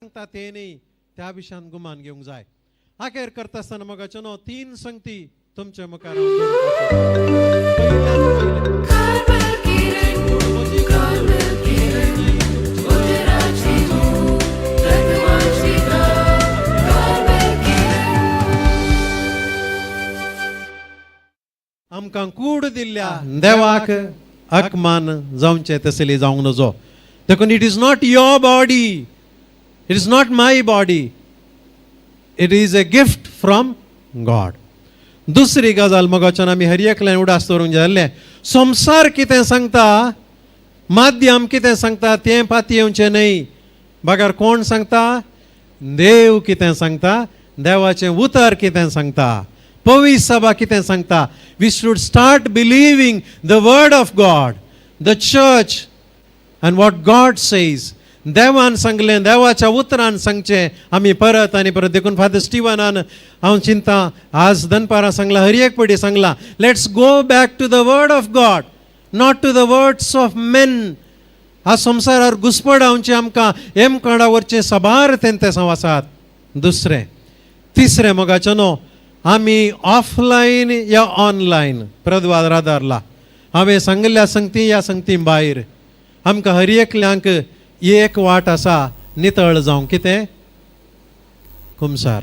सांगता तें न्ही, त्या विशयान गुमान घेवंक जाय. आखेर करता आसतना मोगाचो न्हू तीन संगती तुमचे मुखार हांव दवरपाचो. पयल्यान पयलें, आमकां कूड दिल्ल्या देवाक अकमान जावचें तसली जावंक नजो. देखून it is not your body, it is not my body, it is a gift from God. दुसरी गजाल मोगाच्यान आमी हर एकल्यान उडास दवरूंक जाय जाल्लें, संवसार कितें सांगता, माध्यम कितें सांगता तें पातयेवचें न्हय, बगर कोण सांगता, देव कितें सांगता, देवाचें उतर कितें सांगता, पवित्र सभा कितें सांगता. We should start believing the word of God, the church and what God says. देवान सांगलें, देवाच्या उतरान सांगचें आमी परत आनी परत. देखून फादर स्टिवनान हांव चिंता आज दनपारां सांगलां, हर एक पटी सांगलां, let's go back to the word of God, not to the words of men. आज संवसारार घुसपडावचें आमकां एमकांडा वरचें साबार तेंतेसांव आसात. दुसरें, तिसरें मोगाचें न्हू, आमी ऑफलायन या ऑनलायन प्रद्वार आदारला, हांवें सांगिल्ल्या संगती ह्या संगती भायर आमकां हर एकल्यांक एक वाट आसा नितळ जावंक. कितें? कुमसार.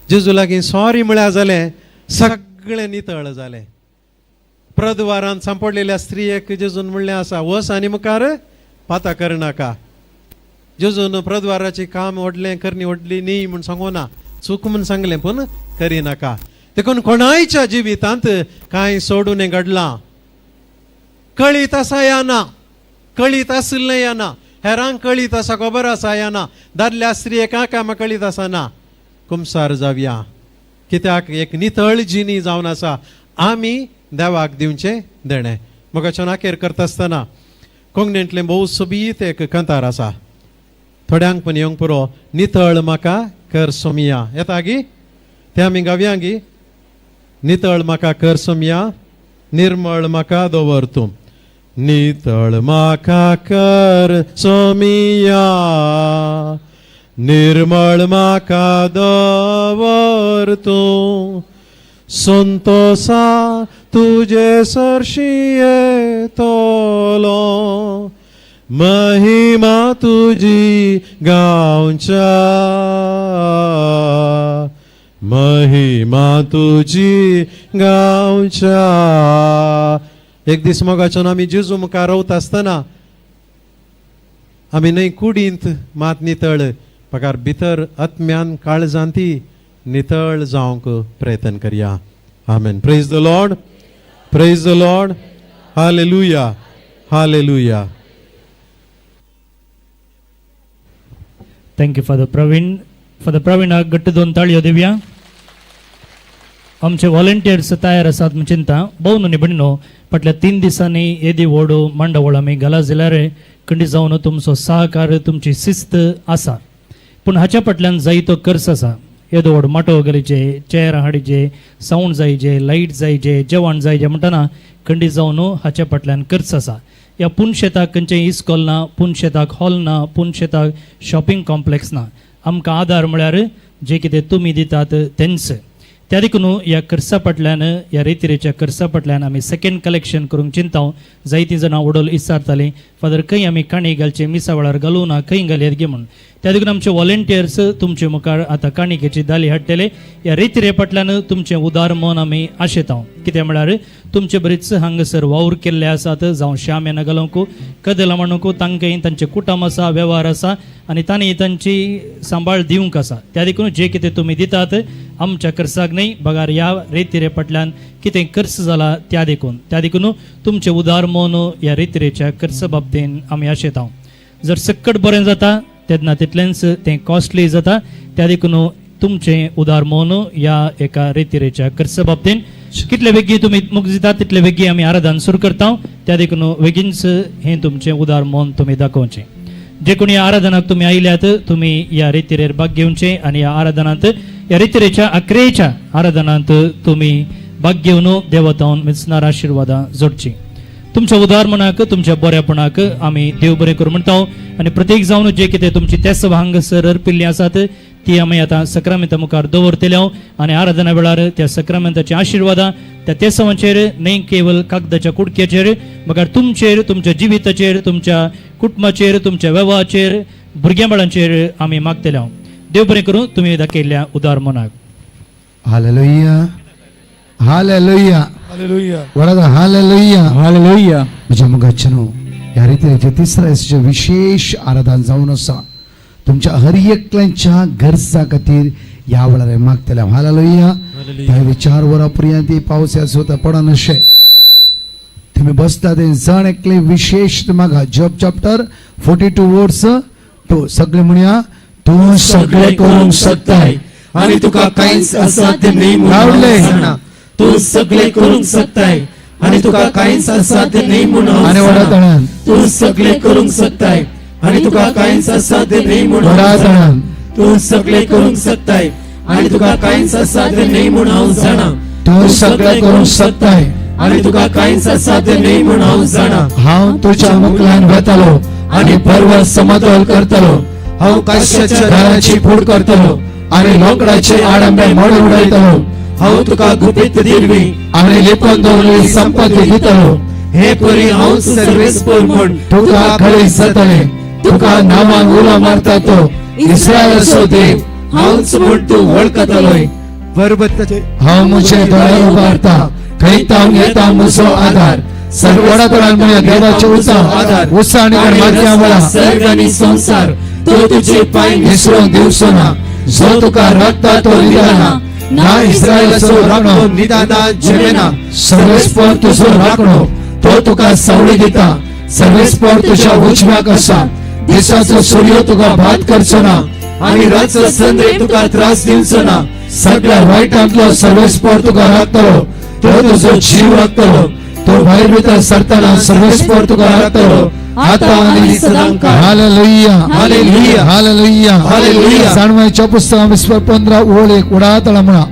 जेजू लागीं सॉरी म्हळ्यार जालें, सगळें नितळ जालें. प्रद्वारान सांपडलेल्या स्त्रियेक जेजून म्हणलें आसा, वस आनी मुखार पाता करनाका. जेजून प्रद्वाराची काम व्हडलें करणी व्हडली न्ही म्हूण सांगू ना, चूक म्हूण सांगलें, पूण करिनाका. देखून कोणायच्या जिवितांत कांय सोडून घडलां, कळीत आसा या ना, कळीत आशिल्लें या ना, हेरांक कळीत आसा खबर आसा या ना, दादल्या स्त्रियेक कामां कळीत आसा ना, कुमसार जावया. कित्याक एक नितळ जिणी जावन आसा आमी देवाक दिवचें देणें. मोगाच्यान आखेर करता आसतना कोंकणींतलें भोव सोबीत एक कंतार आसा, थोड्यांक पण येवंक पुरो, नितळ म्हाका कर सोमिया. येता गी ते आमी गावया गी? नितळ म्हाका कर सोमिया, निर्मळ म्हाका दवर तूं, नितळ म्हाका कर सोमिया, निर्मळ म्हाका दवर तूं, संतोषा तुजे सरशी येतलो, महिमा तुजी गावच्या, महिमा तुजी गावच्या. एक दीस मोगाच्यान आमी जेजू मुखार रावता आसतना आमी न्हय कुडींत मात नितळ, पगार भितर आत्म्यान काळजान ती नितळ जावंक प्रयत्न करया. आमेन. Praise the Lord, praise the Lord. Hallelujah, hallelujah. Thank you Father Praveen. Father प्रवीणाक घट्ट दोन ताळयो दिवया. आमचे व्हॉलंटियर्स तयार आसात म्हूण चिंता भोव न्हू भयणीनो. फाटल्या 3 दिसांनी येदी व्हड मांडावळ आमी घाला जाल्यार खंडी जावन तुमचो सहकार, तुमची शिस्त आसा, पूण हाच्या फाटल्यान जायतो खर्च आसा. येदो व्हड माटो घालीचे, चेअर हाडचे, सावंड जायचे, लायट जायचे, जेवण जायचे म्हणटना खंडी जावन हाच्या फाटल्यान खर्च आसा. ह्या पुनशेताक खंयचें इस्कोल ना, पुनशेताक हॉल ना, पुनशेताक शॉपिंग कॉम्प्लेक्स ना. आमकां आदार म्हळ्यार जे कितें तुमी दितात तेंच. त्या देखून ह्या खर्चा फाटल्यान, ह्या रेतिरेच्या खर्चा फाटल्यान आमी सेकेंड कलेक्शन करूंक चिंता. जायतीं जाणां वडोल विचारतालीं, फादर खंय आमी काणी घालचे, मिसा वेळार घालूं ना, खंय घालयात गे म्हूण. त्या देखून आमचे व्हॉलंटियर्स तुमचे मुखार आतां काणिकेची दाली हाडटले. ह्या रेतिरे फाटल्यान तुमचें उदार मन आमी आशेता. कितें म्हळ्यार तुमचे बरीच हांगासर वावर केल्ले आसात, जावं श्याम्यान घालूंक, कदलां म्हणूंक, तांकां तांचें कुटुंब आसा, वेव्हार आसा आनी तांणी तांची सांबाळ दिवंक आसा. त्या देखून जे कितें तुमी दितात आमच्या खर्चाक न्हय, बगार ह्या रेतिरे फाटल्यान कितें खर्च जाला त्या देखून, त्या देखून तुमचें उदार मन ह्या रेतिरेच्या खर्च बाबतीन आमी आशेता. जर सक्कट बरें जाता तेन्ना तितलेंच तें कॉस्टली जाता. त्या देखून तुमचें उदार मन ह्या एका रेतिरेच्या खर्च बाबतीन कितले बेगीन तुमी मुख दितात तितले बेगीन आमी आराधन सुरू करता. त्या देखून बेगीनच हें तुमचें उदार मन तुमी दाखोवचें. जे कोणी आराधनाक तुमी आयल्यात तुमी ह्या रेतिरेर भाग घेवचें आनी ह्या आराधनांत, ह्या रेतिरेच्या अकरेच्या आराधनांत तुमी भाग घेवन देवतावन मिचणार आशिर्वादां जोडचीं. तुमच्या उदारमणाक, तुमच्या बऱ्यापणाक आमी देव बरें करूं म्हणटा. आनी प्रत्येक जावन जे कितें तुमची तेसव हांगासर अर्पिल्ली आसात ती आमी आतां सक्रामेंता मुखार दवरतले. आनी आराधना वेळार त्या सक्रामेंताची आशिर्वादां त्या तेसवांचेर, न्हय केवल कागदाच्या कुडक्याचेर, मगर तुमचेर, तुमच्या जिविताचेर, तुमच्या कुटुंबाचेर, तुमच्या वेव्हाचेर, भुरग्यां बाळांचेर आमी मागतले. देव बरें करूं तुमी दाखयल्ल्या उदार मनाक. हालेलुया, हालेलुया. हालेलुया. वडादा हालेलुया. हालेलुया. म्हज्या मोगाच्यानो, ह्या रितीचे तिसऱ्या दिसाचें विशेश आराधन जावन आसा. तुमच्या हर एकल्यांच्या गरजा खातीर ह्या वेळार मागतले. हालेलुया. त्या 4 वरां पर्यंत पावस सुद्दां पडनाशें. तुम्ही बसता ते जण एकले विशेष मागा. जॉब चॅप्टर 42 वर्स 2. सगळे म्हणया, तूं सगळे करूंक शकताय आणि तुका कांयच असाध्य न्हय म्हणून हांव लावडले. जाणा. तूं सगळे करूंक शकताय आणि तुका कांयच असाध्य न्हय म्हणून हांव आनी व्हडा जाणा. ताळ्यान. तूं सगळे करूंक शकताय आणि तुका कांयच असाध्य न्हय म्हणून व्हडा हांव जाणा. ताळ्यान. तूं सगळे करूंक शकताय आणि तुका कांयच असाध्य न्हय म्हणून हांव जाणा. तूं सगळे करूंक शकताय आणि तुका कांयच असाध्य न्हय म्हणून हांव जाणा. हांव तुज्या मुखल्यान वेतालो आणि पर्वत समतोल करतलो. हांव काश्याच्या दाराची फूड करतलो आणि लोकडाचे आडंबे मोडून उडयतलो. हांव तुका गुपीत दिरवी आणि लिपून दवरलेली संपत्ती दितलो. हे परी हांव सर्वेस्पर म्हण तुका खळी जातले. तुका नांवान उलो मारता तो इस्रायलाचो देव हांवच म्हण तूं वळखतलोय. पर्वताचे हांव म्हजे दोळे उबारता, खंय तावन येता म्हजो आधार? व्हडा तोंडान म्हणया, देवाचे उत्साह उत्साह आणि मागण्या वळा. सर्ग आणि संसार तो तुझे पाय विसरून दिवचो ना. जो तुका राखता तो निदाना ना. इस्रायलाचो राखणो निदाना झेमेना. सर्वेस्पर तुझो राखणो, तो तुका सावळी दिता. सर्वेस्पर तुझ्या उजव्याक आसा. दिसाचो सूर्य तुका भात करचो ना आणि रातचो संद्रे तुका त्रास दिवचो ना. सगळ्या वायटांतलो सर्वेस्पर तुका राखतलो. तो तुझो जीव राखतलो. तो भायर भितर सरतना सर्वेस्पर तुका राखतलो, आता आणि सदांकाळ. हालेलुया. हालेलुया. हालेलुया. हालेलुया. जाणवायच्या पुस्तका विस्पर 15 ओळ 1. वडातळा म्हणा.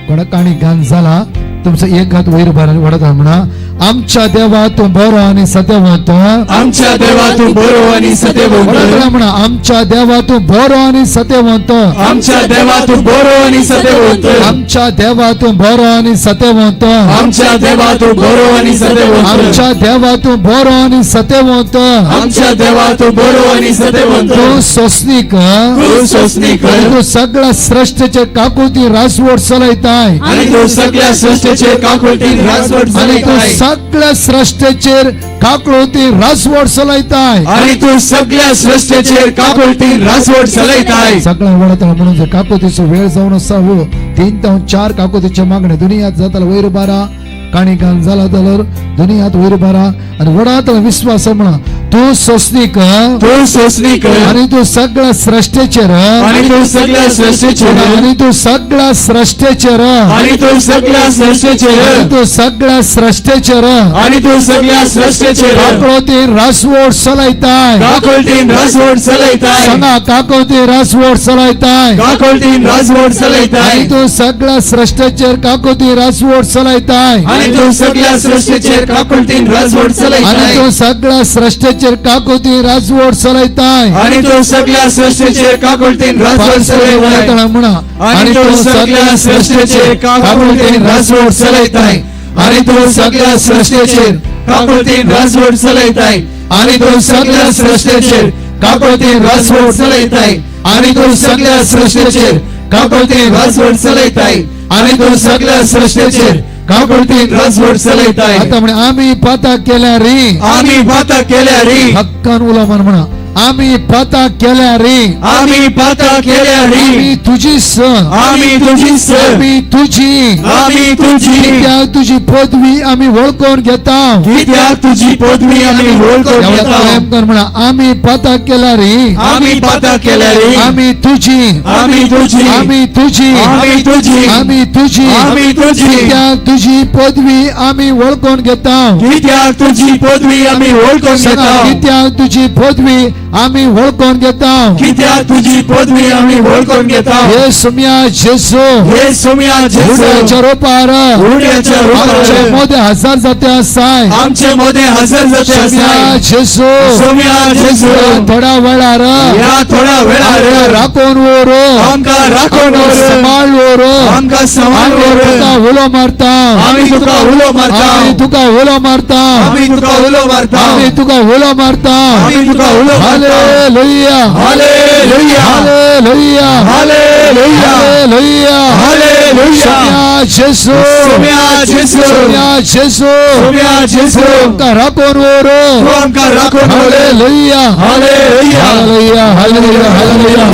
कोणा काणी गान झाला, तुमचं एक हात वयर भरा. वडातळा म्हणा, आमच्या देवा तूं बरो आणि सत्यवंत. आमच्या देवा तूं बरो आणि सत्यवंत. वडातळा म्हणा, आमच्या देवा तूं बरो आणि सत्यवंत. आमच्या देवा तूं बरो आणि सत्यवंत. आमच्या देवा तूं बरो आणि सत्यवंत. आमच्या देवा तूं बरो आणि सत्यवंत. आमच्या देवा तूं बरो आणि सत्यवंत. आमच्या देवा तूं बरो आणि सत्यवंत. तूं सोसनीक तूं सोसनीक आणि तूं सगळ्या सृष्टीचे काकुती रासवड चलयताय. आणि तूं सगळ्या सृष्टीचेर काकुळटीन राजवट आणि तूं चलयताय. सगळ्या सृष्टीचेर काकळोती रासवड चलयताय. आणि तूं सगळ्या सृष्टीचेर काकुळटीन राजवट चलयताय. सगळ्या वळता म्हणून जर काकोतीचो वेळ जावन आसा हो 3 ते 4 काकोतीचे मागणे. दोन्ही हात जातालो वयर बारा. काणी गान जाला जाल्यार दोन्ही हात वयर बारा आणि वडात विश्वास म्हणा, तूं सोसनीक तूं सोसनीक आणि तूं सगळ्या सृष्टीचेर आणि तूं सगळ्या सृष्टीचेर आणि तूं सगळ्या सृष्टीचेर आणि तूं सगळ्या सृष्टीचेर आणि तूं सगळ्या सृष्टीचेर आणि तूं सगळ्या सृष्टीचेर काकळोती रासवड चलयताय. काकुळटीन राजवट चलयताय. सांगा, काकोती रासवड चलयताय. काकुळटीन राजवट चलयताय. आणि तूं सगळ्या सृष्टीचेर काकोती रासवड चलयताय. आणि तूं सगळ्या सृष्टीचेर काकुळटीन राजवट आणि चलयताय. तूं सगळ्या सृष्टीचेर काकोती रासवड चलयताय. आणि तूं सगळ्या सृष्टीचेर काकुळटीन राजवट चलयताय. म्हणा, आणि तूं सगळ्या सृष्टीचेर काकुळटीन राजवट चलयताय. आणि तूं सगळ्या सृष्टीचेर काकुळटीन राजवट चलयताय. आणि तूं सगळ्या सृष्टीचेर काकुळटीन राजवट चलयताय. आणि तूं सगळ्या सृष्टीचेर काकुळटीन राजवट चलयताय. आणि तूं सगळ्या सृष्टीचेर काकुळटीन राजवट चलयताय. आता म्हणे, आम्ही पाता केल्या रे. आम्ही पाता केल्या रे. हक्कान उलो म्हण म्हणा, आम्ही पाता केल्या रे. आम्ही पाता केल्या रे. आम्ही तुझी स आम्ही तुझी स आम्ही तुझी आम्ही तुझी कित्याक तुझी पदवी आम्ही वळखून घेता. कित्याक तुझी पदवी आम्ही वळखून एवढं घेता. कायम कर म्हणा, आम्ही पाता केला रे. आम्ही पाता केल्या रे. आम्ही तुझी आम्ही तुझी आम्ही तुझी आम्ही तुझी आम्ही तुझी आम्ही तुझी कित्याक तुझी पदवी आम्ही वळखून घेता. कित्याक तुझी पदवी आम्ही वळखून सांगा, घेता. कित्याक तुझी पदवी आमी वळखून घेता, कित्याक तुजी पदवी आमी वळखून घेता. हे सुम्या जेजू, हे सोम्या जेजू, उड्याच्या रोपार उड्याच्या आमच्या रुपार मोदे हजार जाते आसाय. आमचे मोदे हजर जाते सोम्या आसाय. जेजू, सोम्या जेजू, ह्या थोड्या वेळार ह्या थोड्या वेळार आमकां राखून वर, आमकां राखून आमकां वर, सांबाळ वर, आमकां सांबाळ आमी वर. तुका उलो मारता, आमी तुका उलो मारता, आमी तुका उलो मारता, आमी तुका उलो मारता, आमी तुका उलो मारता. आमी तुका उलो मारता. Hallelujah, hallelujah, hallelujah, hallelujah, hallelujah. Hallelujah. Saumya जेजू, सोम्या जेजू, सोम्या जेजू, सोम्या जेजू, आमकां राखून वर, तूं आमकां राखून वर. Hallelujah, hallelujah, hallelujah, hallelujah, hallelujah,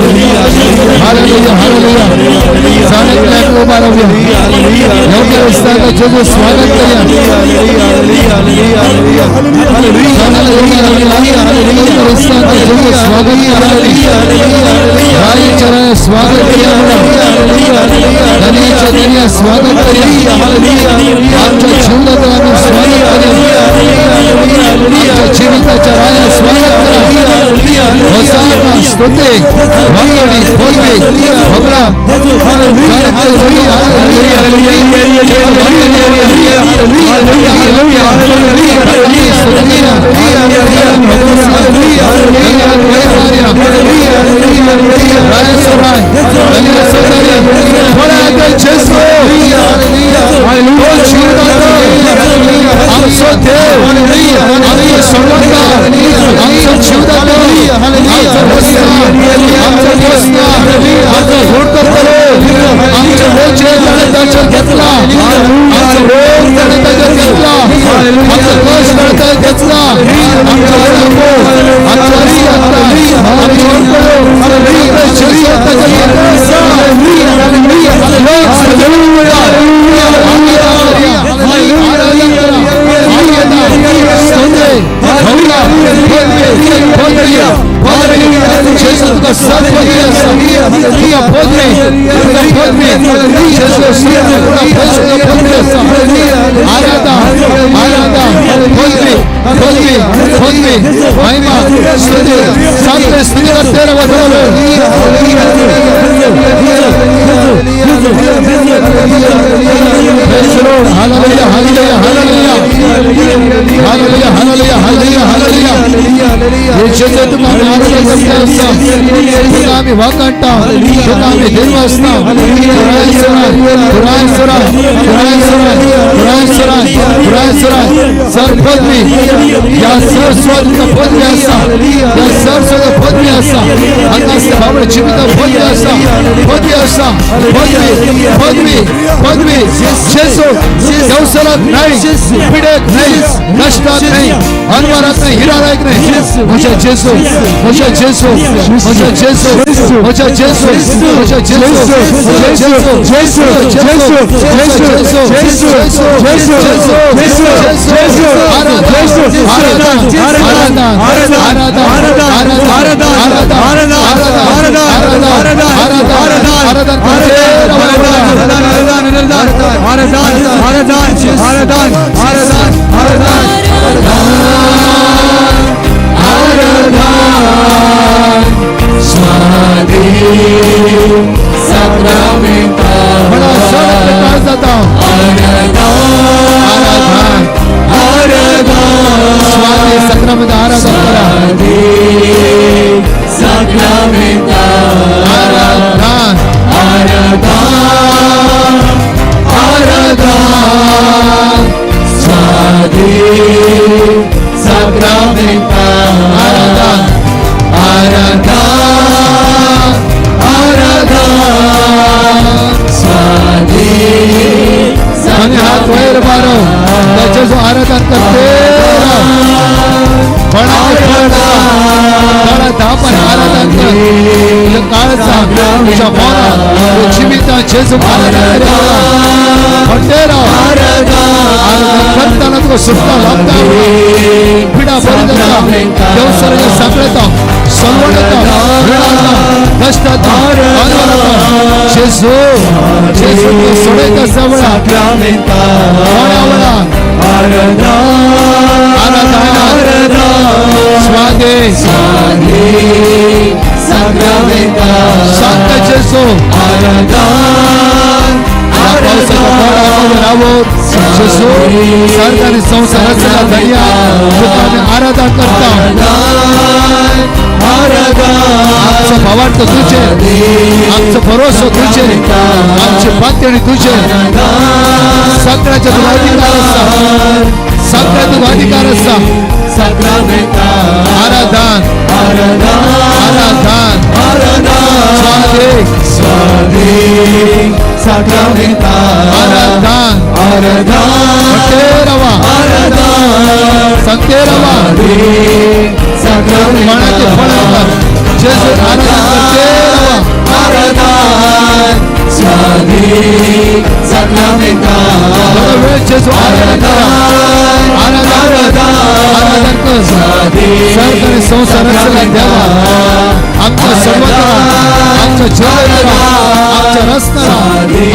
hallelujah, hallelujah. जाणेतल्याक उभा रावया. योग्य रस्त्याक जेजू स्वागत करूया. योग्य रस्त्याक जेजू स्वागत करूया. रायाच्या राया स्वागत करूया. धन्याच्या धन्या स्वागत करूया. आमच्या जीवनात आम्ही स्वागत करूया. आमच्या जीविताच्या राया स्वागत करा. होसाना, स्तुती, वंदनी, पदवी, होगळा. आमचो देव, आमचो सोडवणदार, आमचो जीवदातो, आमचो रस्ता, आमचो रस्ता, आमचो घोड करतलो, आमचे रोजे ताणें ताचेर घेतला, आमचो रोग ताणें ताचेर घेतला, आमचो कश्ट ताणें ताचेर घेतला, आमचो अडंबो, आमचो अस्वस्थता, आमचो अडकळो, सगळें जेजू ताचेर घेतला आसा. लोक Hallelujah, hallelujah, hallelujah. Hallelujah, hallelujah, hallelujah, hallelujah. हे जेजू तुका आमी आराधना करता आसा. तुका आमी वाकाडटा, तुका आमी देव आसता. पुराय सराय, पुराय सराय, पुराय सराय, पुराय सराय, पुराय सराय. सर पदवी, ह्या सरस्वतीचा पदवी आसा, ह्या सरस्वती पदवी आसा. हांगा बाबडे जिविता पदवी आसा, पदवी आसा, पदवी, पदवी, पदवी. जेजू संवसारात नाही, पिडेक नाही, कष्टात नाही, अनवारात नाही, हिराराक नाही. म्हज्या जेजू, म्हज्या जेजू, म्हज्या जेजू, म्हज्या जेजू, म्हज्या जेजू, म्हज्या जेजू, जेजू, जेजू, जेजू, जेजू, जेजू, जेजू. आराधना, आराधना, आराधना, आराधना, आराधना, आराधना, आराधना, आराधना, म्हणा सगळे काळ जाता. आराधना, स्वामी सक्रमद आराधना करा. आराधना, आराधना, आराधना, आराधना, आराधना. आणि हात वयर मारो, त्याचे जो आराधन करते धापण आराधन कर. तुझ्या काळचा, तुझ्या मनात, तुझ्या जिवितात जेजू आराधन करता. आराधन करताना तुका सुटका लाभता, पिडा बरी जाता, देवसराच्या सांगता, सलवण येता, रिणांता, कष्टाता, अनवराता. जेजू, जेजू तुका सोडयता सवळा थोड्या वेळा. आराधना, स्वादे, साक्रामेंता सांता जेजू आराधन या पावसाच्या बोडामध्ये राबोत जेजू स्वर्ग आणि संसाराचा धन्या तुका आम्ही आराधना करता. आमचं भावार्थ तुझे, आमचं भरोसो तुझे, आमचे पातळी तुझे. सगळ्याच्या तुला अधिकार आसा, सगळ्या तुका अधिकार आसा. आराधन आराधन स्वाधीन आराधन म्हणते रवा सांगते रवा मनाचे फळ जेजू आराधन करते रवा. थोडा वेळ जेजू आराधन करा, आराधन आराधन कर. स्वर्ग आणि संसाराचा देवा आमच्या सर्वत्र, आमच्या जीवनाला, आमच्या रस्त्याला,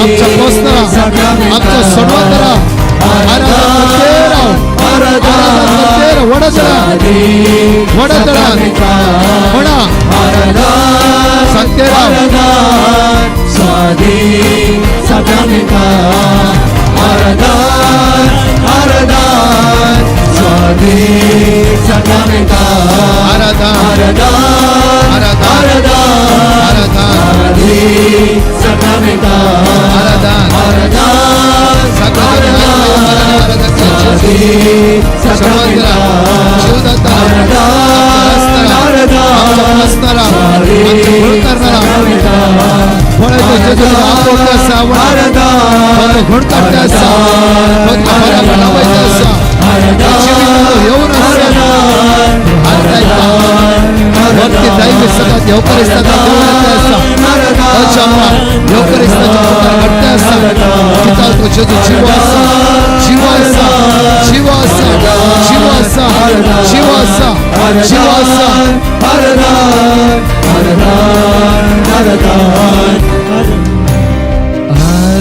आमच्या पोसणारा, आमच्या सर्वत्र आराधन करते राव, आराधन करते राव. वडदळा वडदळा म्हणा सांगते राव. आराधन आराधन आराधन आराधन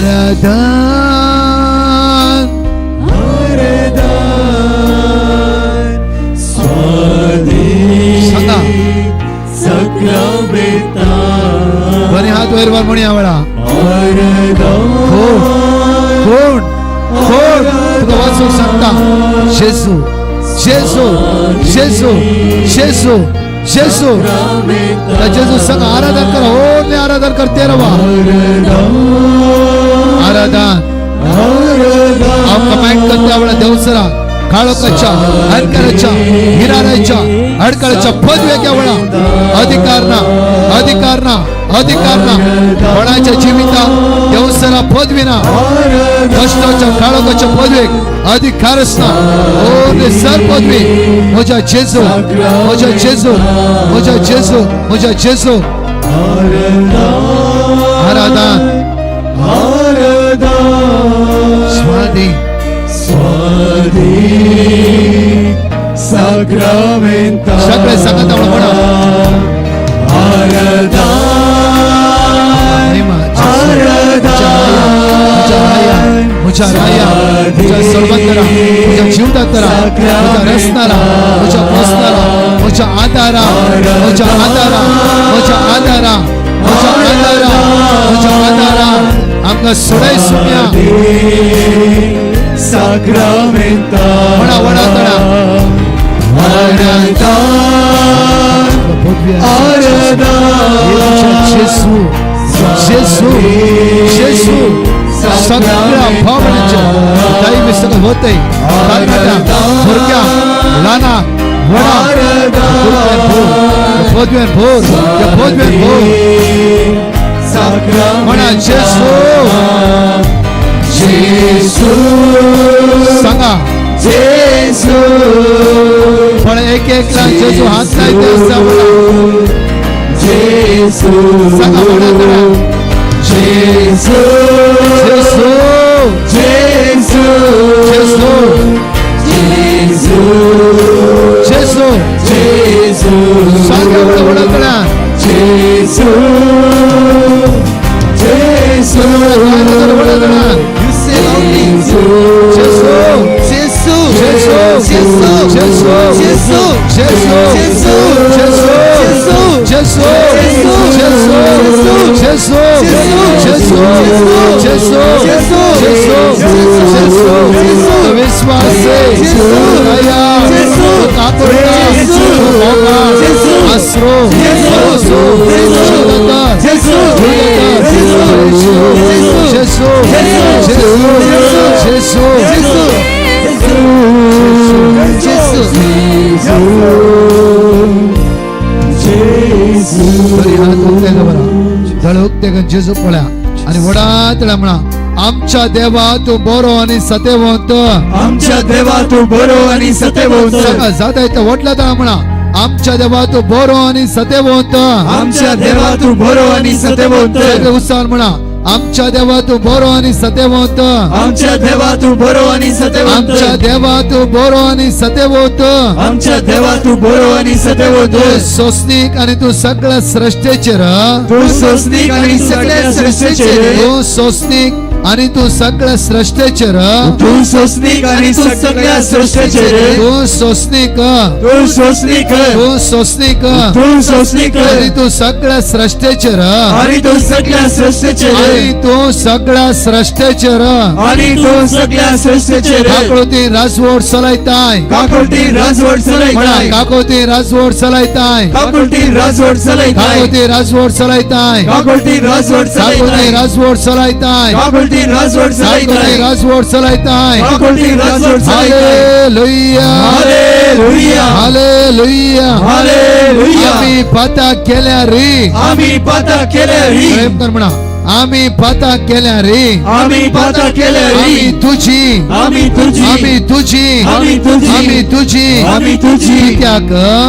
आराधन सांगा बरे हात वयर वर म्हणया वेळा. कोण कोण कोण तुका वाचूंक सांगता? जेजू जेजू जेजू जेजू जेजू. जेजू सांग आराधन करा. ओनली आराधन करते रवा. आराधन हांव कमांड करता वेळा देवसरा काळोखाच्या अडकळाच्या हिराराच्या अडकळाच्या पदवेग्या वेळा अधिकार ना, अधिकार ना, अधिकार ना. कोणाच्या जिवितात देवसरा पदवी ना, कष्टाच्या काळोखाच्या पदवेक अधिकारच ना. ओनली सर पदवी म्हज्या जेजू, म्हज्या जेजू, म्हज्या जेजू, म्हज्या जेजू. आराधन स्वाधीन सगळे सांगत म्हणा. म्हज्या राया, म्हज्या सर्वंतरा, म्हज्या जीवदातरा, म्हज्या रसणारा, म्हज्या पोसणारा, म्हज्या आदारा, म्हज्या आदारा, म्हज्या आदारा, म्हज्या आदारा, म्हज्या आदारा. आमकां सोडाय सुम्या म्हणा वडा तडा. जेजू जेजू जेजू. सगळ्या भावनांच्या दैवी सगळं होतंय. तरणाट्या भुरग्या ल्हाना व्हडा पदव्यान भोर, पदव्यान भोर म्हणा जेजू जेजू सांगा जेजू. पण एक एकला जेजू हात लायते आसा म्हणा. जेजू सांगा म्हणा तडा. जेजू जेजू जेजू जेजू जेजू जेजू जेजू. सांगा म्हणा म्हणा तडा. जेजू जेजू म्हणा तडा. जेजू जेजू जेजू जेजू जेजू जेजू जेजू जेजू जेजू जेजू जेजू जेसू, जेसू, जेसू, जेसू, जेसू, जेसू, जेसू. विश्वास, दया, काकुळटा, मोगा, आसरो, भरोसो, शुद्धता, जेसू, जेसू, जेसू, जेसू, जेसू. तरी हात उकते दवरा, दोळे उकते करून जेजू पळया आनी व्हडा तळ्या म्हणा, आमच्या देवा तूं बरो आनी सतेवंत. आमच्या देवा तूं बरो आनी सतेवंत. सांगा जाता येता व्हडल्या तळा म्हणा, आमच्या देवा तूं बरो आनी सतेवंत. आमच्या देवा तूं बरो आनी सतेवंत. सगळे उत्साहान म्हणा, आमच्या देवा तूं बरो आनी सतेवंत. आमच्या देवा तूं बरो आनी सतेवंत. आमच्या देवा तूं बरो आनी सतेवंत. आमच्या देवा तूं बरो आनी सतेवंत. तूं सोंसणीक आनी तूं सगळ्या सृश्टेचेर, तूं सोंसणीक आनी सगळ्या सृश्टेचेर, तूं सोंसणीक आनी तूं सगळ्या सृश्टेचेर, तूं सोंसणीक आनी सगळ्या सृश्टेचेर, तूं सोंसणीक, तूं सोंसणीक, तूं सोंसणीक तूं सोंसणीक आनी तूं सगळ्या सृश्टेचेर, आनी तूं सगळ्या सृश्टेचेर, आनी तूं सगळ्या सृश्टेचेर, आनी तूं सगळ्या सृश्टेचेर, काकळती राजवट चलयताय. काकुळटी राजवट म्हणा, चलयताय. काकोती राजवट चलयताय. काकुळटी राजवट चलयताय. काकोती राजवट चलयताय. काकुळटी राजवट काकोती चलयताय. राजवट चलयताय. काकुळटी राजवट काकोती चलयताय. राजवट चलयताय. काकुळटी राजवट चलयताय. हालेलुया, हालेलुया, हालेलुया, हालेलुया. आमी पाता केल्या रे, आमी पाता केल्या री, प्रेम कर म्हणा, आमी पाता केल्या रे, आमी पाता केल्या आमी री, तुझी, आमी तुझी, आमी तुझी, आमी तुझी, आमी तुझी, आमी तुझी, कित्याक,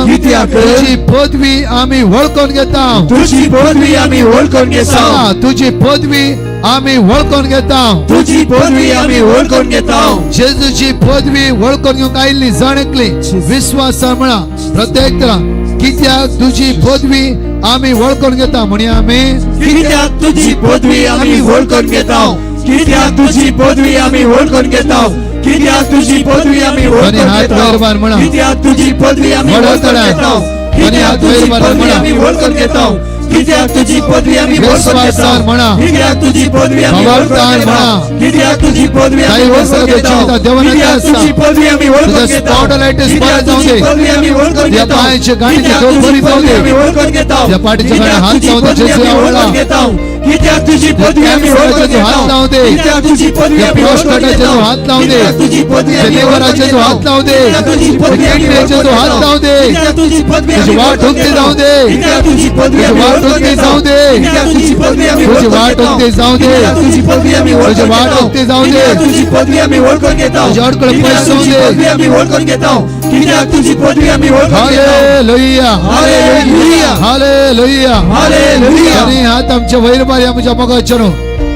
कित्याक, तुझी पदवी आमी वळखून घेता. तुझी पदवी आमी वळखून घेता. सांगा, तुझी पदवी आमी वळखून घेता. तुझी पदवी आमी वळखून घेता. जेजूची पदवी वळखून घेवंक आयिल्ली जण एकली विश्वासान म्हणा प्रत्येक तरा, कित्याक तुझी पदवी आमी वळखून घेता म्हणया आमी. कित्याक तुझी पदवी आमी वळखून घेता. कित्याक तुझी पदवी आमी वळखून घेता. कित्याक तुझी पदवी आमी वळखून हात घेता. वयर मार म्हणा. कित्याक तुझी पदवी आमी व्हडा वळखून तळ्यान. घेता. दोन्ही कित्याक हात वयर तुझी मार पदवी म्हणा. आमी वळखून घेता. कित्याक तुझी पदवी आमी वळखून विश्वासान घेता. म्हणा. कित्याक तुझी पदवी आमी वळखून भावार्थान घेता. म्हणा. कित्याक तुझी पदवी आमी काही वळखून वस्तू घेता. जिवितात देवाने कित्याक आसा. तुझी पदवी आमी वळखून तुझ्या घेता. spotlight is कित्याक परत जावं तुझी दे. पदवी आमी वळखून तुझ्या घेता. पायांचे गांठीचे कित्याक दोन तुझी बरी जावं पदवी दे. आमी वळखून घेता. तुझ्या पाठीच्या कित्याक गांठीक हात तुझी लावून दे, पदवी जेजू आमी आवडला. वळखून घेता. कित्याक तुझी पदवी आमी वळखून कॅन्सराचे घेता. हात लावून दे. कित्याक तुझी पदवी त्या आमी वळखून प्रोस्टेटाचे घेता. हात लावून दे. कित्याक तुझी पदवी त्या आमी वळखून लिव्हराचे घेता. हात लावून दे. कित्याक तुझी पदवी त्या आमी किडनीचे वळखून हात घेता. लावून दे. कित्याक तुझी पदवी तुझी आमी वाट वळखून उक्ती घेता. जावं दे. कित्याक तुझी पदवी तुझी आमी वाट वळखून उक्ती घेता. जावं दे. कित्याक तुझी पदवी आमी तुझी वळखून वाट घेता. उक्ती जावं दे. कित्याक तुझी पदवी आमी तुझी वळखून वाट घेता. उक्ती जावं दे. कित्याक तुझी पदवी आमी वळखून घेता. तुझी अडकळ कित्याक पयस जावं तुझी दे. पदवी आमी वळखून घेता. कित्याक तुझी पदवी आमी वळखून घेता. हालेलुया, हालेलुया, हालेलुया, हालेलुया. आनी हात आमच्या वयर मारया म्हज्या मोगाचेर.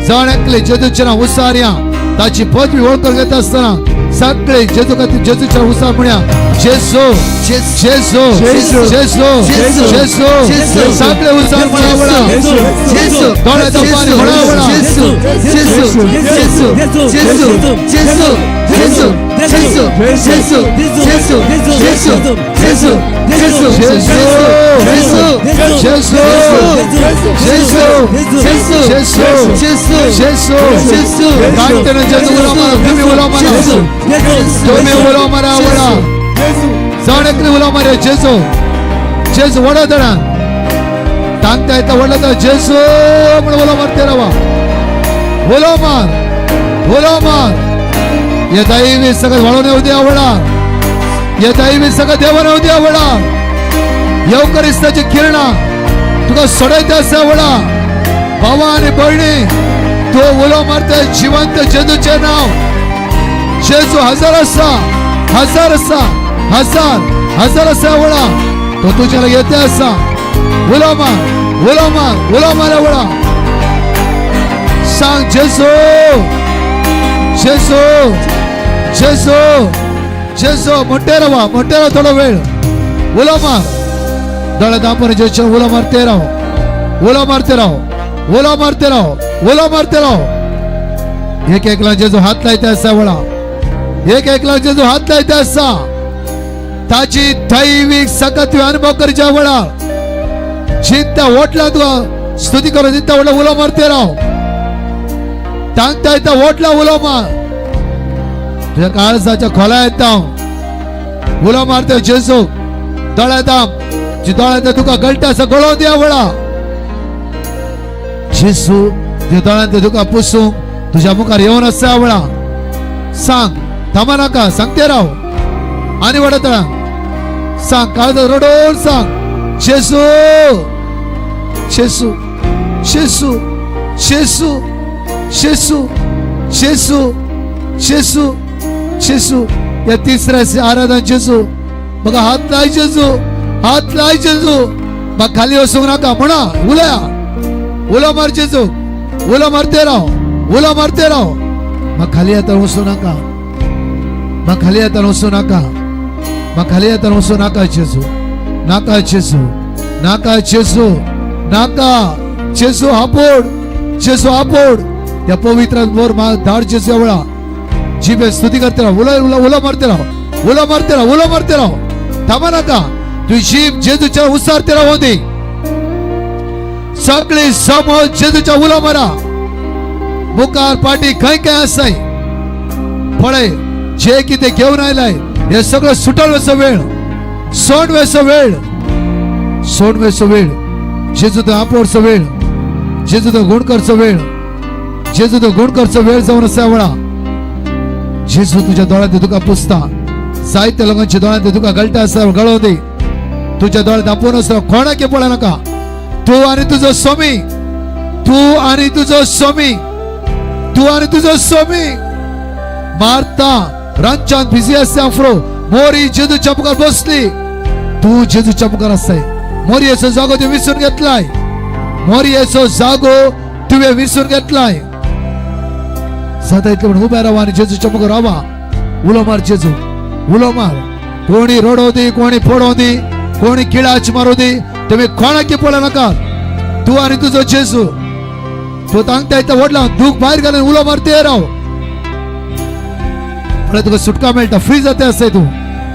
जण एकले जेजूच्या नांव उसारया, ताची पदवी वळखून घेता आसतना सगळे जेजू खातीर जेजूच्या उसार म्हणया, जेजू, जेजू, जेजू, जेजू, जेजू, जेजू. जेजू, सगळे उसार म्हणा म्हणा. जेजू, जेजू, दोळ्याचो पाणी म्हणा म्हणा. जेजू, जेजू, जेजू, जेजू, जेजू, जेजू, जेजू, जेजू, जेजू, जेजू, जेजू, जेजू, जेजू, जेजू, जेजू, जेजू, जेजू, जेजू, जेजू, जेजू. कांटेनं जेजू उलो मारा, तुम्ही उलो मारा, तुम्ही उलो मारा वडा. जण एकले उलो मारा, जेजू, जेजू वडा दणा तांगता येता व्हडला तर जेजू म्हणून उलो मारते रावा. उलो मार, उलो मार. या दैवी सगळं वाळून येऊ द्या वडा. या दैवी सगळं देवान येऊ द्या वडा. येवकरिस्ताची किरणा तुका सोडयता आसा वडा. भावा आणि भयणी, तो उलो मारता जिवंत जेजूचें नांव. जेजू हजार आसा, हजार आसा, हजार हजार आसा वडा. तो तुज्या लागीं येते आसा. उलो मार, उलो मार, उलो मार वडा. सांग जेजू, जेजू, जेजू, जेजू. म्हणते रावा, म्हणते राव थोडो वेळ. उलो मार. दोळे दांपून जेजू उलो मारते राव, उलो मारते राव, उलो मारते राव, उलो मारते राव. एक एकला जेजू हात लायता आसा वळा. एक एकला जेजू हात लायता आसा. ताची दैवीक सकत अनुभव करच्या वळा. जित्ता वोटला तुका स्तुती करो, जित्ता व्हडला उलो मारते राव, तांगता येता वोटला उलो मार, तुझ्या काळजाच्या खोला येता उलो मारते जेजू, दोळ्या येता जी दोळ्या येता तुका गळटा आसा गळोवन दिया वळा जेजू, तुझ्या दोळ्यांत तुका पुसूंक तुझ्या मुखार येवन आसा वळा, सांग, थांबा नाका, सांगते राव आणि वडतळा सांग, काळजात रडोन सांग, जेजू जेजू जेजू जेजू जेजू जेजू जेजू जेजू. या तिसऱ्या आराधन जेजू बघा, हात लाय जेजू, हात लाय जेजू, मग खाली वसूंक नाका, म्हणा उलया, उलो मार जेजू, उलो मारते राव, उलो मारते राव, मग खाली येता वसू नाका, मग खाली येता वसू नाका, मग खाली येता वसू नाका जेजू, नाका जेजू, नाका जेजू, नाका जेजू, हापोड जेजू, हापोड त्या पवित्र मोर मा धाड जेजू वेळा, जिभे स्तुती करते राव, उलो उलो उलो मारते राव, उलो मारते राव, उलो मारते राव, थांबा नाका, तुझी जीभ जेजूच्या उसारते राव दे, सगळी समज जेजूच्या उलो मारा, मुखार पाठी खंय खंय आसाय पळय, जे कितें घेवन आयलाय हे सगळं सुटल वेसो वेळ, सोड वेसो वेळ, सोड वेसो वेळ, जेजू तो आपोडचो वेळ, जेजू तो गुण करचो वेळ, जेजू तो गुण करचो वेळ जावन आसा वेळा, जेजू तुझ्या दोळ्यांत तुका पुसता, जायत्या लोकांच्या दोळ्यांत तुका गळटा आसा गळो दे, तुझ्या दोळ्यांत आपोवन आसा, कोणाक पळय नाका, तूं आनी तुजो स्वामी, तूं आनी तुजो स्वामी, तूं आनी तुजो स्वामी. मारता रांचान बिझी आसता आफ्रो, मोरी जेजूच्या मुखार बसली, तूं जेजूच्या मुखार आसताय, मोरयेचो जागो तुवें विसरून घेतलाय, मोरयेचो जागो तुवें विसरून घेतलाय, सदा इतले म्हणून उबे रावा आनी जेजूच्या मुखार रावा, उलो मार जेजू, उलो मार, कोणी रडोव दी, कोणी पडोव दी, कोणी किळाच मारू दी, तुम्ही कोणाकी पळय नाका, तूं आनी तुजो जेजू, तूं तांगता येता व्हडला दूख भायर घालून उलो मारते राव, पळय तुका सुटका मेळटा, फ्री जाता आसताय तूं,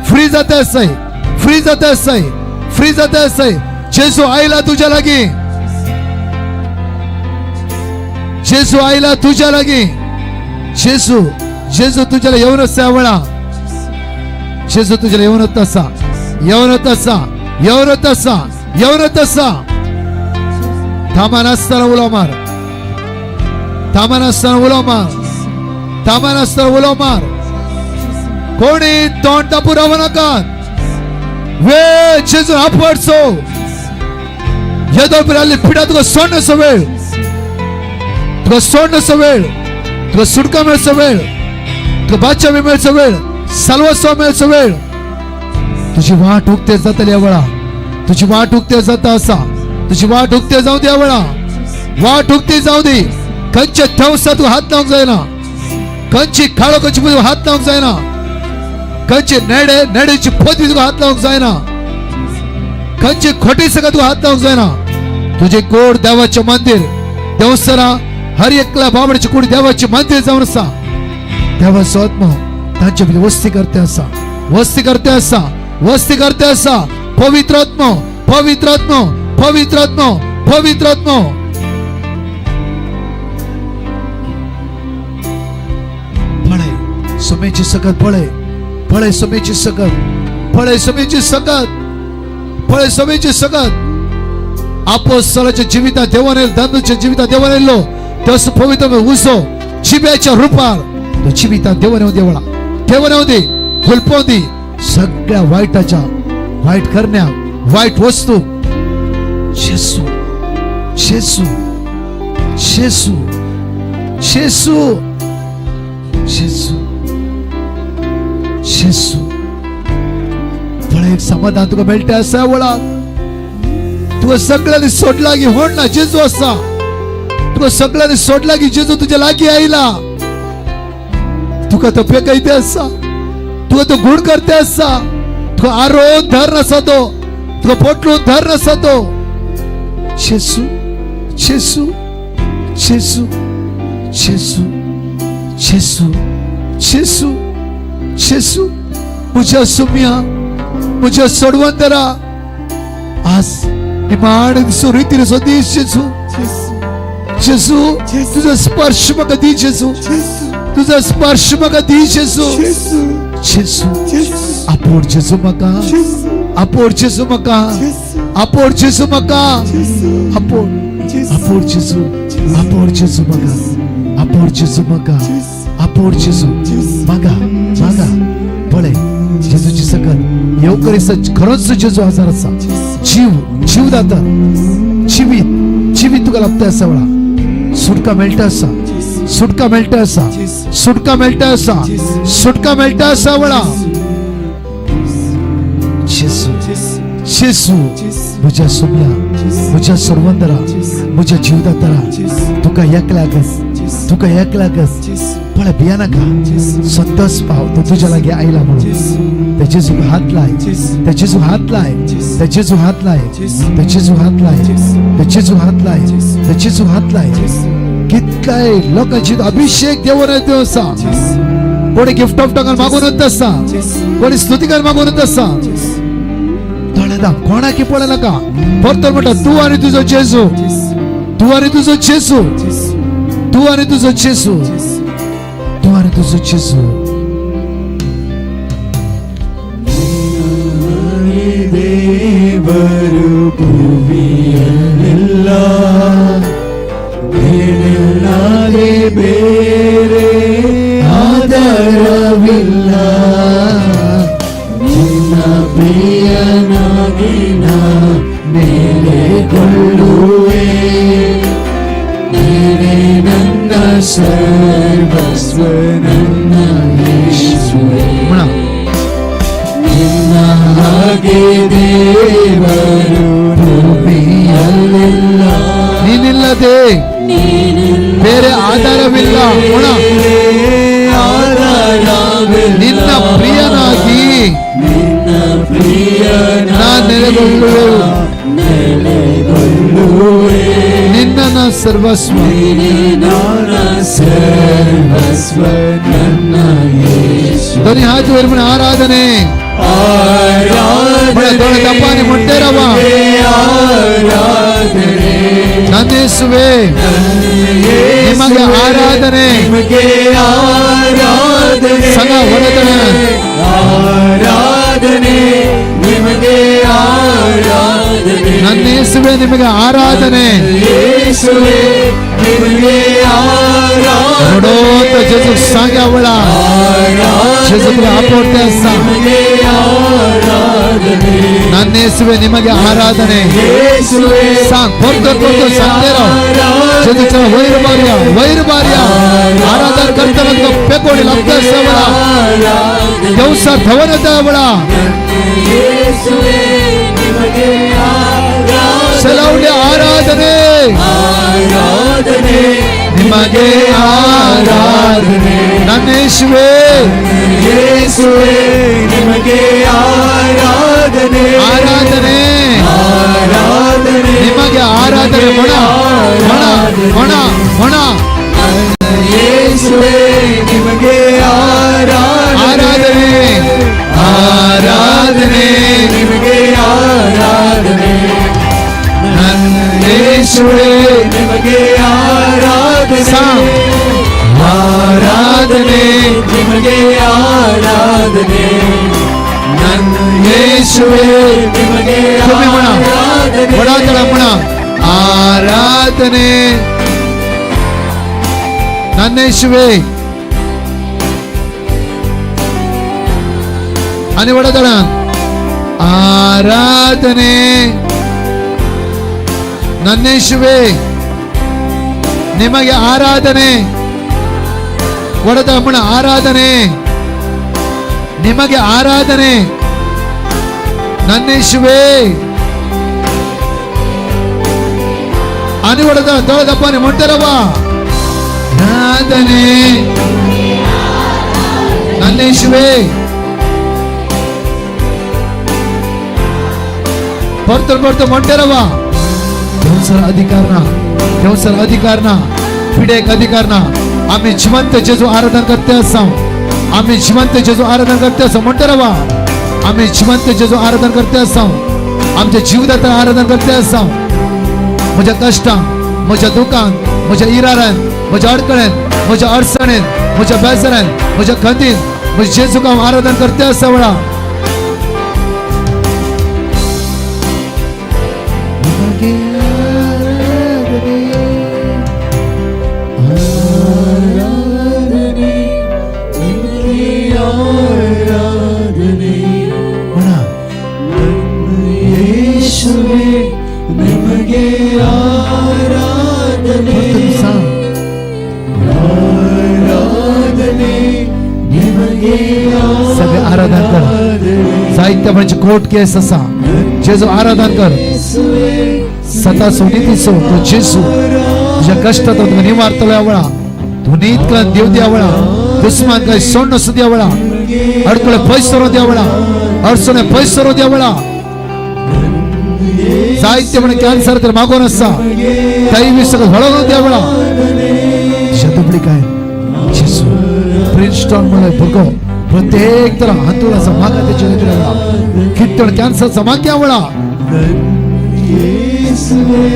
फ्री जाता आसताय, फ्री जाता आसताय, फ्री जाता आसताय, जेजू आयला तुझ्या लागीं, जेजू आयला तुझ्या लागीं, जेजू जेजू तुझ्याला येवन आसता वेळा, जेजू तुझ्याला येवन आसा, येवन आसा, येवन आसा, येवन आसा, थांबा नासतना उलो मार, थांबा नासतना उलो मार, थांबा नासतना उलो मार, कोणी तोंड तापू रावं नाका, वेळ जेजू आपडचो, येदो पिराली पिडा तुका सोडण्याचो वेळ, तुका सोडण्याचो वेळ, तुका सुटका मेळचो वेळ, तुका बादशाह मेळचो वेळ, साल्वासांव मेळचो वेळ, तुझी वाट उक्ते जातली या वेळा, तुझी वाट उक्ते जाता आसा, तुझी वाट उक्ते जावं दी या वेळा, वाट उक्ती जावं दी, खंयचे थंवसा तूं हात लावंक जायना, खंयची काळो खंयची तुका हात लावंक जायना, खंयची नेडे नेडेची पदवी तुका हात लावंक जायना, खंयची खोटी सगळं तुका हात लावंक जायना, तुझे गोड देवाचे मंदिर देवसरा हर एकला बाबड्याची कूड देवाचे मंदिर जावन आसा, देवाचो आत्मा तांचे भितर वस्ती करते आसा, वस्ती करते आसा, वस्ती करते आसा, पवित्र आत्मा, पवित्र आत्मा, पवित्र आत्मा, पवित्र आत्मा. पळय सुमेची सकत, पळय पळय सुमेची सकत, पळय सुमेची सकत, पळय सुमेची सकत. आपोस्तलाच्या जिवितात देवान येयलो, दांदूच्या जिवितात देवान येयलो, तसो पवित्र उजो जिब्याच्या रुपार तो जिवितात देवान येवन देवळा, देवान येवन दी, हुलपोवन दी सगळ्या वायटाच्या, वायट करण्या, वायट वस्तू. जेसू जेसू जेसू जेसू जेसू जेसू. पळय एक समाधान तुका मेळटा आसा वळा, तुका सगळ्यांनी सोडला की होण ना जेजू आसा, तुका सगळ्यांनी सोडला की जेजू तुझ्या लागीं आयला, तुका तो पेकयते आसा, तुका तो गुण करते आसा, तुका आरोन धर आसा तो, तुका पोटलून धर आसा तो. जेसू जेसू जेसू जेसू जेसू जेसू जेसू, म्हज्या सुम्या, म्हज्या सोडवंतरा, आज निमाण दिसो रितीर दीस जेजू. जेजू, तुझो स्पर्श म्हाका दी जेजू. तुझो स्पर्श म्हाका दी जेजू. जेजू, आपोड जेजू म्हाका. आपोड जेजू म्हाका. आपोड जेजू म्हाका. आपोड, आपोड जेजू. आपोड जेजू म्हाका. आपोड जेजू म्हाका. आपोड जेजू म्हाका. म्हाका पळय, जेजूची सकत येवकरीस खरोच जेजू हजर आसा. जीव, जीव दाता, जिवीत, जिवीत तुका लाभता आसा. वेळा सुटका मेळटा आसा. सुटका मेळटा आसा. सुटका मेळटा आसा. सुटका मेळटा आसा. वेळा जेजू, जेजू, म्हज्या सोम्या, म्हज्या सर्वंदरा, म्हज्या जीवदातरा, तुका एकल्याकच, तुका एकल्याकच. पळय, भिया नाका. संतोष पाव, तो तुज्या लागीं आयला म्हणून. त्या जेजूक हात लाय. त्या जेजूक हात लाय. त्या जेजूक हात लाय. त्या जेजूक हात लाय. त्या जेजूक हात लाय. त्या जेजूक हात लाय. कितल्याय लोकांची अभिषेक देवन देव आसा. कोणी गिफ्ट ऑफ टंगान मागूनच आसा, कोणी स्तुतिकार मागूनच आसा. दोळे कोणाकी पळय नाका. परतून म्हणटा, तूं आनी तुजो जेजू, तूं आनी तुजो जेजू, तूं आनी तुजो जेजू, तूं आनी तुजो जेजू. ದೇವರು ಭುವಿಯಲ್ಲೆಲ್ಲ, ನೀನಿಲ್ಲದೆ ಬೇರೆ ಆಧಾರವಿಲ್ಲ. ನಿನ್ನ ಪ್ರಿಯನಾಗಿ ನಾ ನೆಲೆಗೊಳ್ಳುವೆ. ನೀನೇ ನನ್ನ ಸರ್ವಸ್ವ, ನನ್ನ ಯೇಸುವೆ. म्हणा. ನಿನ್ನ ಹಾಗೆ ದೇವರು ಭೂಮಿಯಲ್ಲೆಲ್ಲ. ನೀನಿಲ್ಲದೆ ಬೇರೆ ಆಧಾರವಿಲ್ಲ. म्हणा. ಆಧಾರವಿಲ್ಲ. ನಿನ್ನ ಪ್ರಿಯನಾಗಿ ನಿನ್ನ ಪ್ರಿಯನ ನಾ ನೆಲೆಗೊಳ್ಳುವೆವು. ನೆಲೆಗೊಳ್ಳುವೆ. ನಿನ್ನ ಸರ್ವಸ್ವ. ನೀನೇ ನನ್ನ ಸರ್ವಸ್ವ, ನನ್ನ ಯೇಸು. दोन्ही हात वर म्हणा, आराधने. म्हणा, दोन दप्पाने म्हणते रावा. ಆರಾಧನೆ. ನನ್ನೇಸುವೆ, ನಿಮಗೆ ಆರಾಧನೆ. ನಿಮಗೆ ಆರಾಧನೆ. ಸಂಘ ಹೊರತನ. ಆರಾಧನೆ, ನಿಮಗೆ ಆರಾಧನೆ. ನನ್ನೇಸುವೆ, ನಿಮಗೆ ಆರಾಧನೆ. ಯೇಸುವೆ, ನಿಮಗೆ ಆರಾಧನೆ. रडोत जेजू सांग्या वेळा जेजू तुला आपोवते आसा. ನಿಮಗೆ ಆರಾಧನೆ. ನನ್ನೇಸುವೆ, ನಿಮಗೆ ಆರಾಧನೆ. ಯೇಸುವೆ. सांग, परतो परतो सांगते राव. जेजूच्या वैर मारया, वैर मारया. आराधन करताना तुका पेकोडी लागता आसा वेळा. देवसार धवन येता वेळा. ಯೇಸುವೆ, ನಿಮಗೆ ಆರಾಧನೆ. ಸಲೌಂಡಿ ಆರಾಧನೆ. ಆರಾಧನೆ. ನಿಮಗೆ ಆರಾಧನೆ. ನನ್ನೇಸುವೆ. ಯೇಸುವೆ, ನಿಮಗೆ ಆರಾಧನೆ. ಆರಾಧನೆ. ಆರಾಧನೆ. ನಿಮಗೆ ಆರಾಧನೆ. ಮೊಣ ಮೊಣ ಮೊಣ ಮೊಣ. ಯೇಸುವೆ, ನಿಮಗೆ ಆರಾಧನೆ. ಆರಾಧನೆ, ಆರಾಧನೆ. ನಿಮಗೆ ಆರಾಧನೆ. ನನ್ನೇಸುವೆ. ನಿಮಗೆ ಆರಾಧನೆ. ಸಾಂಗ್. ಆರಾಧನೆ, ನಿಮಗೆ ಆರಾಧನೆ. ನನ್ನ ಯೇಸುವೆ. ನಿಮಗೆ तुम्ही म्हणा. ಆರಾಧನೆ. वडातळा म्हणा, ಆರಾಧನೆ ನನ್ನೇಸುವೆ. आणि वडातळा, ಆರಾಧನೆ ನನ್ನೇಸುವೆ, ನಿಮಗೆ ಆರಾಧನೆ. ಒಡದ म्हणा, ಆರಾಧನೆ, ನಿಮಗೆ ಆರಾಧನೆ ನನ್ನೇಸುವೆ. आणि वडದ ತೊಳೆದಪ್ಪನೆ ಮೊಟ್ಟೆರವ, ಆರಾಧನೆ ನನ್ನೇಸುವೆ. परत परत म्हणते रवा. देवसर अधिकार ना, देवसर अधिकार ना, पिढेक अधिकार ना. आम्ही जिवंत जेजू आराधन करते असाव. आम्ही जिवंत जेजू आराधन करते असाव. म्हणते रवा, आम्ही जिवंत जेजू आराधन करते असाव. आमच्या जीवदातान आराधन करते आसा. म्हज्या कश्टां, म्हज्या दुखान, म्हज्या इरारान, म्हज्या अडकळ्यान, म्हज्या अडचणेन, म्हज्या बेजारान, म्हज्या खंतीन, म्हज्या जेजूक हांव आराधन करते आसा वेळा. म्हणा ನಿಮಗೆ ಆರಾಧನೆ परतून सांग. ಆರಾಧನೆ ನಿಮಗೆ सगळे आराधन कर. जायत्या म्हणजे कोर्ट केस आसा. जेजू आराधन कर. सता सोनी तिसो तो जेजू तुज्या कश्टात तुका निवारतलो ह्या वेळा. तूं नीत कर देव द्या वेळा. दुस्मान काय सोड नसू द्या वेळा. अडकळे पयस सरो द्या वेळा. अडचणे पयस सरो द्या वेळा. जायते म्हण कॅन्सर तर मागून आसा ताई सगळं व्हळोवन द्या वेळा. तुज्या दुबळी काय जेजू प्रिन्स्टॉन म्हणून भुरगो प्रत्येक तरा हातून आसा मागा तेचे वेळा. कितण कॅन्सरचा माग्या वेळा. ಯೇಸುವೆ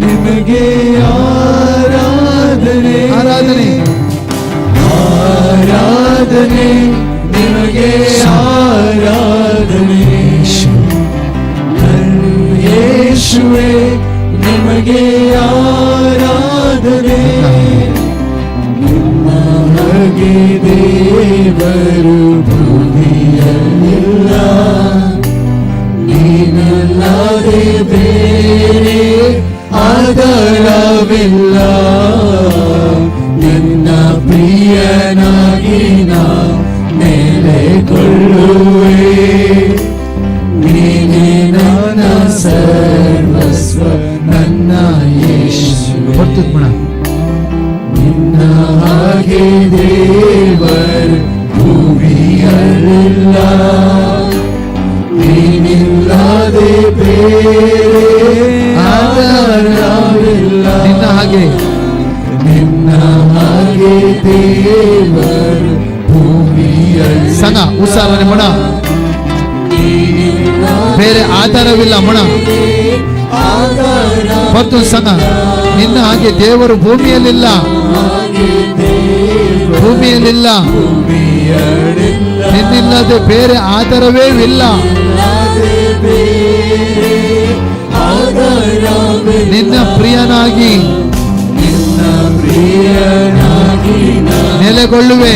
ನಿಮಗೆ ಆರಾಧನೆ ಆರಾಧನೆ ಆರಾಧನೆ ನಿಮಗೆ ಆರಾಧನೆ ಯೇಸುವೆ ನಿಮಗೆ ಆರಾಧನೆ ನಿಮ್ಮ ಹಾಗೆ ದೇವರು ಭೂಮಿಯಲ್ಲಿಲ್ಲ ನೀನಲ್ಲದೆ ಬೇರೆ ಆಧಾರವಿಲ್ಲ ನಿನ್ನ ಪ್ರಿಯನಾಗಿ ನಾ ನೆಲೆಗೊಳ್ಳುವೆ ನೀನೇ ನನ್ನ ಸರ್ವಸ್ವ ನನ್ನ ಯೇಸುವೆ परतून म्हणा. ನಿನ್ನ ಹಾಗೆ ದೇವರು ಭೂಮಿಯಲ್ಲಿಲ್ಲ ನೀನಿಲ್ಲದೆ ಬೇರೆ ಆಧಾರವಿಲ್ಲ ನಿನ್ನ ಹಾಗೆ ನಿನ್ನ ಹಾಗೆ ದೇವರು ಭೂಮಿಯಲ್ಲಿ सांगा उसाराने म्हणा. ಬೇರೆ ಆಧಾರವಿಲ್ಲ म्हणा. परतून सांगा. ನಿನ್ನ ಹಾಗೆ ದೇವರು ಭೂಮಿಯಲ್ಲಿಲ್ಲ, ಭೂಮಿಯಲ್ಲಿಲ್ಲ. ನಿನ್ನಿಲ್ಲದೆ ಬೇರೆ ಆಧಾರವೇ ಇಲ್ಲ. ನಿನ್ನ ಪ್ರಿಯನಾಗಿ ನೆಲೆಗೊಳ್ಳುವೆ.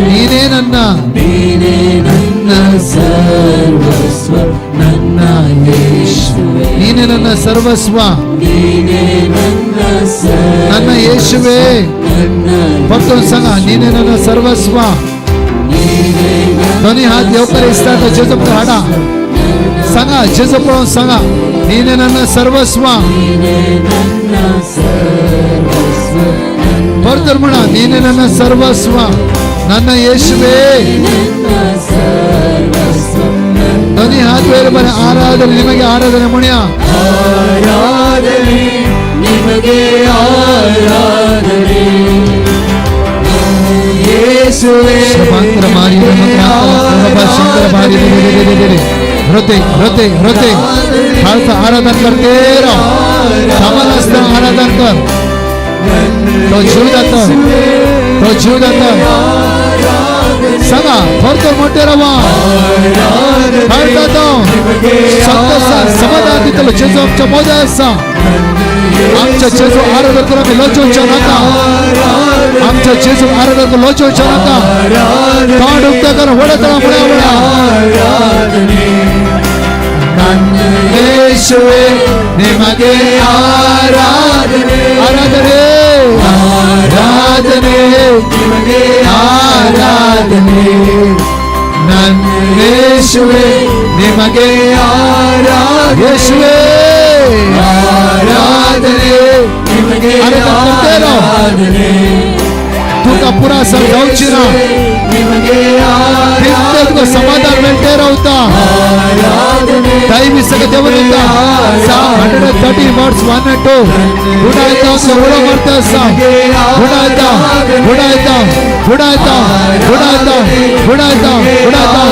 ನೀನೇ ನನ್ನ ನೀನೇ ನನ್ನ ಸರ್ವಸ್ವ ನನ್ನ ಯೇಸುವೆ ನೀನೇ ನನ್ನ ಸರ್ವಸ್ವ ನೀನೇ ನನ್ನ ನನ್ನ ಯೇಸುವೆ. ನನ್ನ परतून सांगा. ನೀನೇ ನನ್ನ ಸರ್ವಸ್ವ. दोन्ही हात देवकर इस्तात जेजू हाडा. सांगा जेजू पळोवन सांगा. ನೀನೇ ನನ್ನ ಸರ್ವಸ್ವ. परतून म्हणा. ನೀನೇ ನನ್ನ ಸರ್ವಸ್ವ ನನ್ನ ಯೇಸುವೆ. दोन्ही हात वर बरे ಆರಾಧನೆ ನಿಮಗೆ ಆರಾಧನೆ म्हणूया. ಆರಾಧನೆ ನಿಮಗೆ ಆರಾಧನೆ ಯೇಸುವೆ ಶಮಾಂತರ ಮಾರಿ ಶಂಕರ ಮಾರಿ हृदय हृदय हृदय खालचं आराधन करते राव. थांबत असताना आराधन कर. तो जीव जातो, तो जीव जातो. सांगा थोर मोठे रवा जातो. संतोष समाधान दितलो जेजू आमच्या मोजा आसा. आमच्या जेजू आराधन करून आमी लजोवच्या नाका. आमच्या जेजू आराधन करून लजोवच्या नाका. तोंड उक्ते कर वडतळा मुळ्या वडा. ಯೇಸುವೆ ನಿಮಗೆ ಆರಾಧನೆ ಆರಾಧನೆ ಆರಾಧನೆ ನಿಮಗೆ ಆರಾಧನೆ ನನ್ನ ಯೇಸುವೆ ನಿಮಗೆ ಆರಾಧನೆ ಯೇಸುವೆ ಆರಾಧನೆ ನಿಮಗೆ ಆರಾಧನೆ करते रहो. ಆರಾಧನೆ तुका पुरा समजावची ना. ನಿಮಗೆ तितकें तुका समाधान मेळटे रावता. ಆರಾಧನೆ. दैवी सगळं देवनता 130 वर्स 1 and 2 गुणायता उडो मारता असा गुणायता गुणायता गुणायता गुणायता गुणायता गुणायता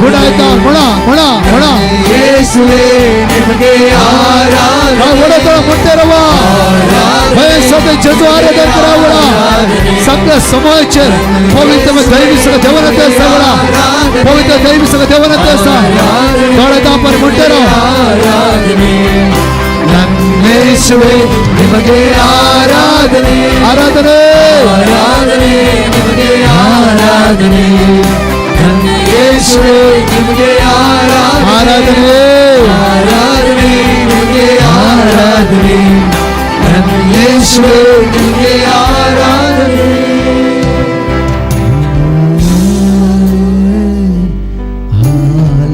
गुणायता गुणा गुणा गुणा ಯೇಸುವೇ ನಿಮಗೆ ಆರಾಧನೆ ओडतो मोठे रवा जेजू आराधन करावळा सगळ्या समाजाचेर पवित्र दैवी सगळं देवनते असा वळा पवित्र दैवी सगळं देवनते असा दोळे दापर मोठे राव ಯೇಸುವೇ ನಿಮಗೆ ಆರಾಧನೆ ಆರಾಧನೆ ಆರಾಧನೆ ನಿಮಗೆ ಆರಾಧನೆ ಯೇಸುವೇ ನಿಮಗೆ ಆರಾಧನೆ ಆರಾಧನೆ ಆರಾಧನೆ ನಿಮಗೆ ಆರಾಧನೆ ಯೇಸುವೇ ನಿಮಗೆ ಆರಾಧನೆ.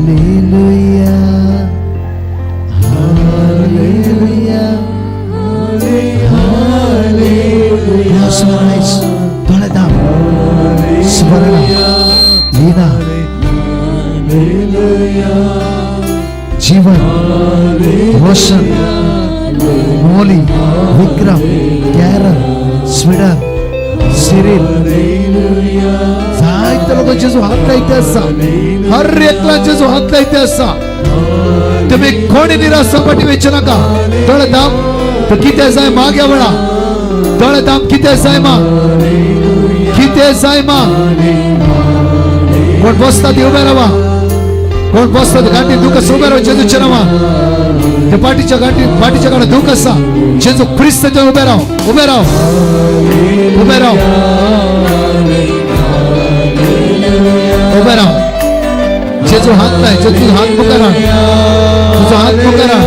Hallelujah hallelujah hallelujah. दोळे दाब स्मरण लीना जीवन रोशन मोली विक्रम कॅरन स्वीडन सिरिल जायते लोक जेजू हात लायते आसा हर एकला जेजू हात लायते आसा. तुम्ही कोणी निराश पाठी वेचे नका. दोळे दाब तो कितें जाय माग्या वेळा दोळे दाब कितें जाय मा कितें जाय मा. कोण बसता ती उभे रावा कोण बसता ते गांठी दुख आसा उभे राव जेजूच्या नांवान. ते पाठीच्या गांठी पाठीच्या गांठी दुख आसा जेजू क्रिस्ताच्या उभे राव उभे राव उभे राव उभे राव. जेजू हात लाय जेजू हात मुखार हाड तुजो हात मुखार हाड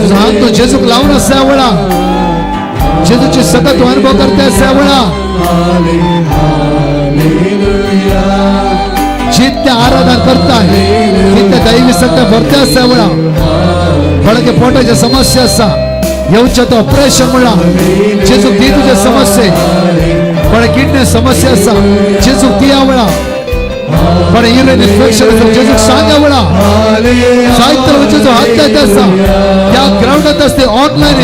तुजो हात तो जेजूक लावन आसा वेळा जेजूची सगळं तूं अनुभव करता आसा वेळा. जितके आराधना करताय तितके दैवी सत्ता भरते आसा वेळा. बळके पोटाच्या समस्या आसा येवच्या तो ऑपरेशन म्हणला जेजूक दी तुझ्या समस्ये. पण किडनी समस्या आसा जेजूक दी वेळा. पण युरिन इन्फेक्शन आसा जेजूक सांगा वेळा. जायते जेजू हात लायत आसा त्या ग्राउंडात असते ऑनलाईन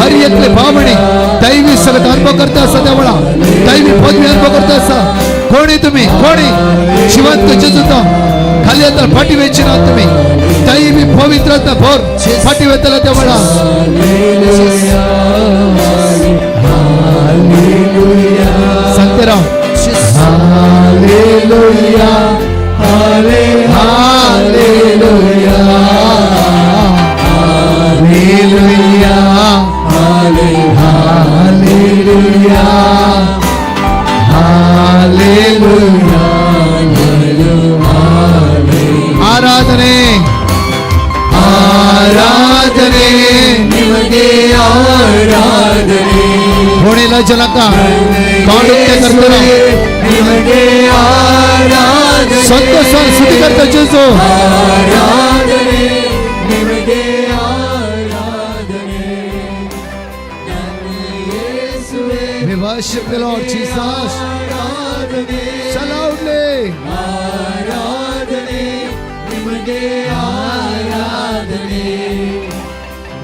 हर एकले भावणी दैवी सगळं अनुभव करता आसा त्या वेळा दैवी पदवी अनुभव करता आसा. कोणी तुम्ही कोणी जिवंत जेजू तो खाली येता फाटी वेची ना तुम्ही दैवी पवित्रता भर फाटी वेतला त्या वेळा. सांगते राव hallelujah hallelujah hallelujah hallelujah hallelujah. ಆರಾಧನೆ ಆರಾಧನೆ ನಿಮಗೆ ಆರಾಧನೆ कोणीला जनका तोंड उक्ते करतो ನಿಮಗೆ ಆರಾಧನೆ संतोष स्तुती करतो जेजू ಆರಾಧನೆ ನಿಮಗೆ ಆರಾಧನೆ ಯೇಸುವೇ We worship the Lord Jesus. ಆರಾಧನೆ Shout loudly. ಆರಾಧನೆ ನಿಮಗೆ ಆರಾಧನೆ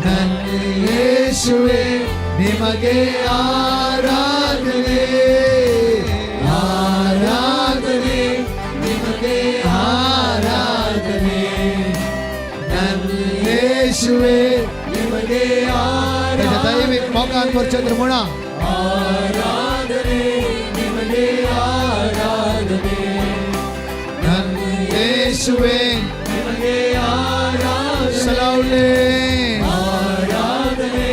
ನನ್ನ ಯೇಸುವೆ ನಿಮಗೆ ಆರಾಧನೆ ಆರಾಧನೆ ನಿಮಗೆ ಆರಾಧನೆ ನನ್ನ ಯೇಸುವೆ ನಿಮಗೆ त्याच्या दैविक मोगांवर चंद्र म्हणा ಆರಾಧನೆ ನಿಮಗೆ ಆರಾಧನೆ ನನ್ನ ಯೇಸುವೆ ನಿಮಗೆ ಆರಾಧನೆ ಸಲೌಲೆ ಆರಾಧನೆ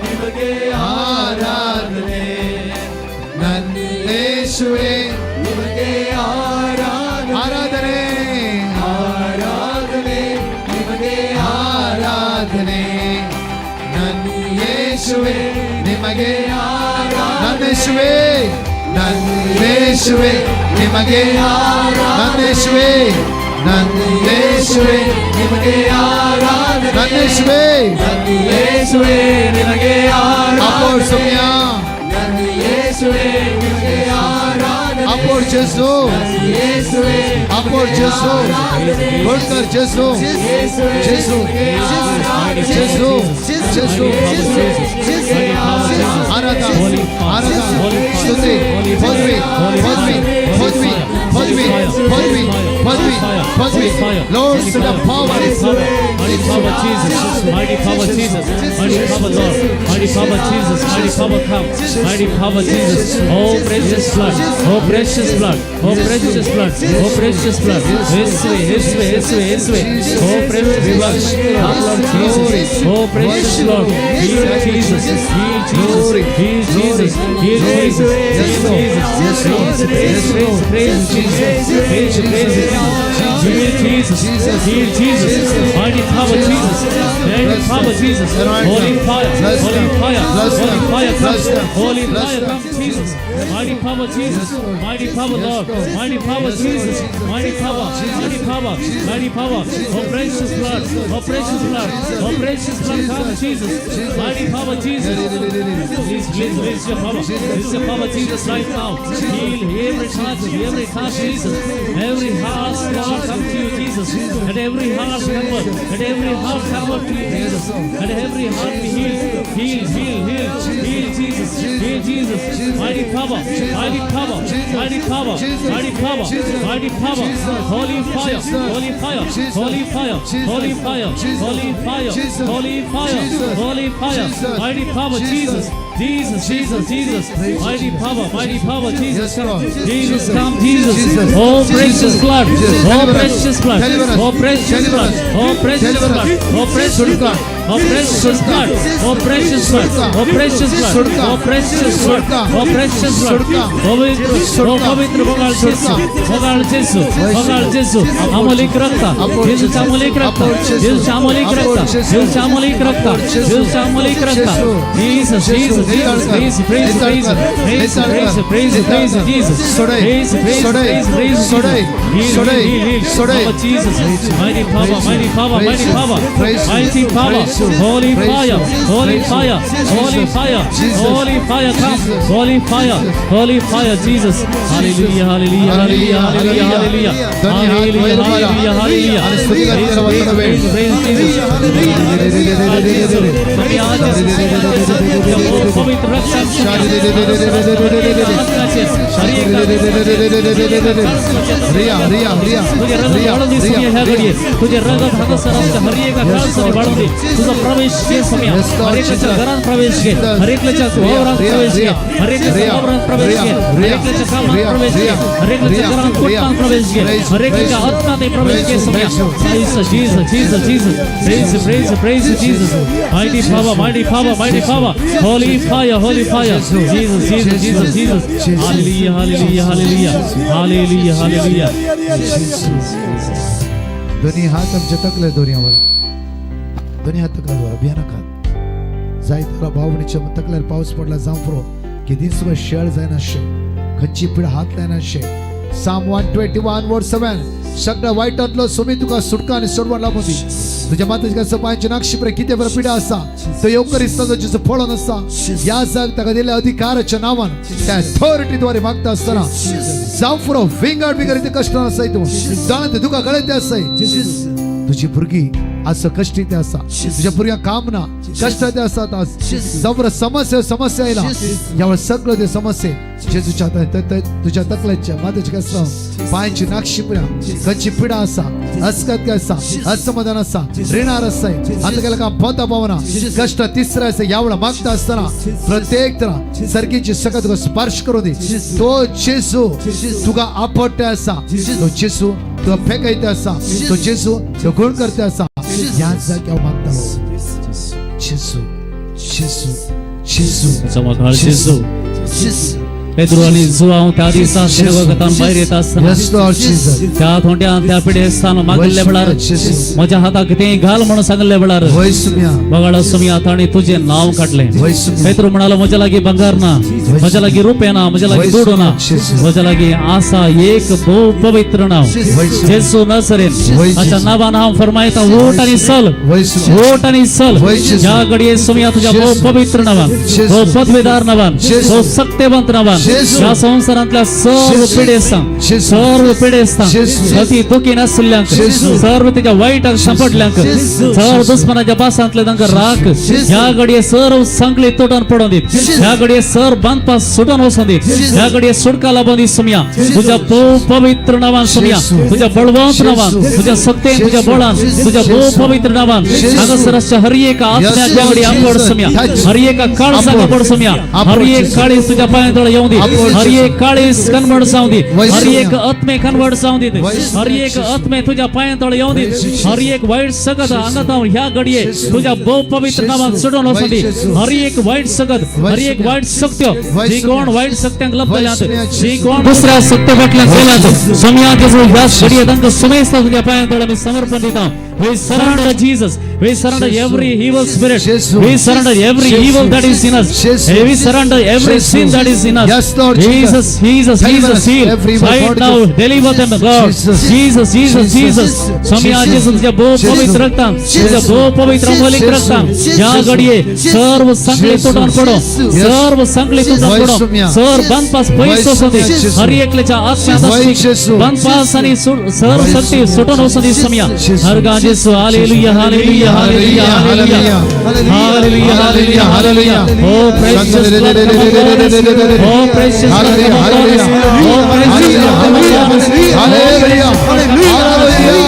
ನಿಮಗೆ ಆರಾಧನೆ ನನ್ನ ಯೇಸುವೆ ನಿಮಗೆ ಆರಾಧನೆ ಆರಾಧನೆ ಆರಾಧನೆ ನಿಮಗೆ ಆರಾಧನೆ ನನ್ನ ಯೇಸುವೆ ನಿಮಗೆ ನನ್ನ ಯೇಸುವೆ ನನ್ನ ಯೇಸುವೆ ನಿಮಗೆ ನನ್ನ ಯೇಸುವೆ ನನ್ನ ಯೇಸುವೆ ನಿಮಗೆ ಆರಾಧನೆ ನನ್ನ ಯೇಸುವೆ ನನ್ನ ಯೇಸುವೆ ನಿಮಗೆ ಅಪ್ಪೋ ಆರಾಧನೆ ಸುಮ್ಯಾ ನನ್ನ ಯೇಸುವೆ ನಿಮಗೆ ಆರಾಧನೆ ಅಪ್ಪೋ आपोर जेसू, आपोर जेसू, गुणकर जेसू, जेसू, जेसू, जेसू, आराधना, आराधना, स्तुती, पदवी, पदवी, पदवी, पदवी, पदवी, पदवी, पदवी. Lord, send the power. Mighty power Jesus, mighty power Jesus, mighty power Lord, mighty power Jesus, mighty power come, mighty power Jesus. Oh precious blood, oh precious blood, oh precious blood, oh precious blood. Yesue, Yesue, Yesue, Yesue. Oh precious blood, come Lord Jesus. Oh precious Lord, heal Jesus, heal Jesus, heal Jesus, heal Jesus, heal Jesus. Praise, praise, praise, praise Jesus, praise, praise Jesus. Heal Jesus, heal Jesus, mighty power Jesus, mighty power Jesus, holy fire, holy fire, holy fire come, holy fire come, Jesus, mighty power Jesus, mighty power Lord, mighty power Jesus, mighty power, mighty power, mighty power, oh precious blood, oh precious blood, oh precious blood come, Jesus, mighty power Jesus, please, please, release your power, release your power Jesus right now, heal every heart, Jesus, every heart, Lord, come to you, Jesus, and every heart convert, and every heart convert to you, Jesus, and every heart be healed, heal, heal, heal, heal, Jesus, heal, Jesus, mighty power, mighty power, mighty power, mighty power, mighty power, holy fire, holy fire, holy fire, holy fire, holy fire, holy fire, holy fire, mighty power, Jesus, Jesus, Jesus, Jesus, mighty power, mighty power, Jesus, Yes, Lord. Jesus, come, Jesus, Jesus. Oh precious blood, oh precious blood, Deliver us. Oh precious Deliver blood, us. Oh precious Deliver blood, us. Oh precious blood, oh precious blood, oh precious blood, oh precious blood, oh precious blood, oh precious blood, पवित्र, ओ पवित्र मोगाळ जेसू, मोगाळ जेसू, मोगाळ जेसू, अमोलिक रक्त, जेसूच्या अमोलिक रक्त, जेसूच्या अमोलिक रक्त, जेसूच्या अमोलिक रक्त, जेसूच्या अमोलिक रक्त, Jesus, Jesus, Jesus, praise, praise, praise, praise, praise, praise, praise, Jesus, praise, praise, praise, praise, heal, heal, heal, heal, Jesus, mighty power, mighty power, mighty power, mighty power, holy fire, holy fire, holy fire, holy fire, come, holy fire, holy fire, Jesus, hallelujah, hallelujah, hallelujah, hallelujah, hallelujah, hallelujah, hallelujah, hallelujah, praise, praise, praise, Jesus. पवित्र रिया, रिया, रिया, तुझे रगत रिया, वाढून दे स्वामी ह्या घडये, तुझे रगत हांगासर आमच्या हर एका काळजाने वाढून दे. तुझा प्रवेश घे स्वामी, हर एकाच्या घरात प्रवेश घे, हर एकल्याच्या वावरात प्रवेश घे, हर एकल्याच्या वावरात प्रवेश घे, हर एकल्याच्या कामात प्रवेश घे, हर एकल्याच्या घरात कुटुंबात प्रवेश घे, हर एकल्याच्या आत्म्यात प्रवेश घे स्वामी. Jesus, Jesus, Jesus, Jesus, praise, praise, praise Jesus, mighty power, mighty power, mighty power, holy fire, holy fire, Jesus, Jesus, Jesus, Jesus, hallelujah, hallelujah, hallelujah, hallelujah, hallelujah. दोन्ही हात आमच्या तकले दोन्ही वेळा, दोन्ही हात तकले दवरा, भियानाकात. जाय तुला भावणीच्या तकल्यार पावस पडला जावं पुरो की दीस तुका शेळ जायनाशें, खंयची पिड हात लायनाशें. Psalm 121 verse 7, सगळ्या वायटांतलो सोमी तुका सुटका आनी सोडवण लागून दी. तुझ्या माताच्या पांयचे नाक्षिप्रे कितें बरं पिडा आसा तो येवकर दिसता, जेजू पळोवन आसा. ह्या जाग ताका दिल्या अधिकाराच्या नांवान त्या अथॉरिटीद्वारे मागता आसतना जावं पुरो, विंगड विंगड इथे कश्ट आसाय, तूं जाणा ते दुखा गळे ते आसाय. तुझी भुरगीं आज कश्टी ते आसा, तुझ्या भुरग्यांक काम ना, कश्ट ते आसात आज. जावं बरं समस्या समस्या येयला ह्या सगळं ते समस्या जेजूच्या तुझ्या तकलेच्या मातेच्या कसं पायांची नाक्षिपड्या खंयची पिडा आसा, अस्कत आसा, असमाधान आसा, रिणार आसाय, आता केला काम पोता पावना, कष्ट तिसरा आसा. ह्या वेळा मागता आसतना प्रत्येक तरा सर्गीची सगळं तुका स्पर्श करून दी. तो जेजू तुका आपट्टे आसा, तो जेजू तुका फेकायते आसा, तो जेजू तो गुण करते आसा. ह्या जाग्यार मागता, जेजू, जेजू, जेजू. मोगाळ जेजू. पेद्रू आनी जुआंव त्या दिसा सिनेगॉगांत भायर येता आसतना Yes, Lord Jesus. त्या थोंड्यान त्या पिडेस्तान मागिल्ले वेळार, म्हज्या हाताक कितेंय घाल म्हणून सांगिल्ले वेळार, वय सुम्या. मोगाळ सुमया, ताणें तुजें नांव काडलें. वय सुम्या. पेत्रू म्हणालो, म्हज्या लागीं भांगर ना, म्हज्या लागीं रुपये ना, म्हज्या लागीं दुडू ना, म्हज्या लागीं आसा एक भोव पवित्र नांव, जेसू नसरेन. हाच्या नांवान हांव फरमायता, ओट आनी चल. वय सुम्या. ओट आनी चल. वय जेजू. ज्या घडये सुमया तुझ्या भोव पवित्र नांवान, भोव पदवीदार नांवान, भोव सक्तेवंत नांवान. ह्या संवसारांतल्या सर्व पिडेस्तांक, सर्व पिडेस्तांक, अती दुखी नाशिल्ल्यांक, सर्व तेच्या वायटाक सांपडल्यांक, सर्व दुस्मनाच्या पासांतले तांकां राख. ह्या घडये सर्व सांगली तुटून पडोन दीत. ह्या घडये सर्व बांदपास सुटून वचोन दीत. ह्या घडये सुटका लाबोन दी सुमया, तुझ्या भोव पवित्र नांवान सुमया, तुझ्या बळवंत नांवान, तुझ्या सत्तेन, तुझ्या बळान, तुझ्या भोव पवित्र नांवान हांगासर आसच्या हर एका आत्म्याच्या घडये आंबोड सुमया, हर एका काळजाक आंबोड सुमया. हर एक काळीज तुझ्या पांया तळ येवं दी. हर एक काळीज कन्वर्ट जावं दी. हर एक आत्मे कन्वर्ट जावं दी. हर एक आत्मे तुझ्या पांया तळ येवं दी. हर एक वायट सगत हांगा ह्या घडये तुझ्या भोव पवित्र नांवान सुटून वचून दी. हर एक वायट सगत, हर एक वायट शक्त्यो, जी कोण वायट शक्त्यांक लपतल्यात, जी कोण दुसऱ्या सत्ते फाटल्यान गेल्यात, सोमया जेजू, ह्या घडये तांकां सुमेस्त तुझ्या पांया तळ आमी समर्पण दिता. We surrender Jesus. We surrender every evil spirit. Jesus. We surrender every Jesus. evil that is in us. Jesus. We surrender every Jesus. sin that is in us. Yes, Lord Jesus, Jesus, Deliver Jesus, us heal. every Right body. now, deliver them, Lord. Jesus. Jesus, Jesus, Jesus. Jesus. Swami Jesus. तुझ्या भोव Jesus. पवित्र रक्तान, तुझ्या भोव पवित्र Amolik Jesus. रक्तान ह्या घडये सर्व संकली तुटून पडो. Jesus. सर्व संकली तुटून वय पडो. सुम्या. सर्व बांदपास पयस वचून दी. Jesus. हर एकल्याच्या आत्म्यात वय आसली जेजू. बांदपास आणि सर्व वय शक्ती सुटून वचून दी सुम्या. Jesus. हर गा जेसू. Hallelujah, hallelujah, hallelujah, hallelujah, hallelujah, hallelujah, hallelujah. Oh precious blood come upon us. Oh precious blood come upon us. Oh precious blood come upon us.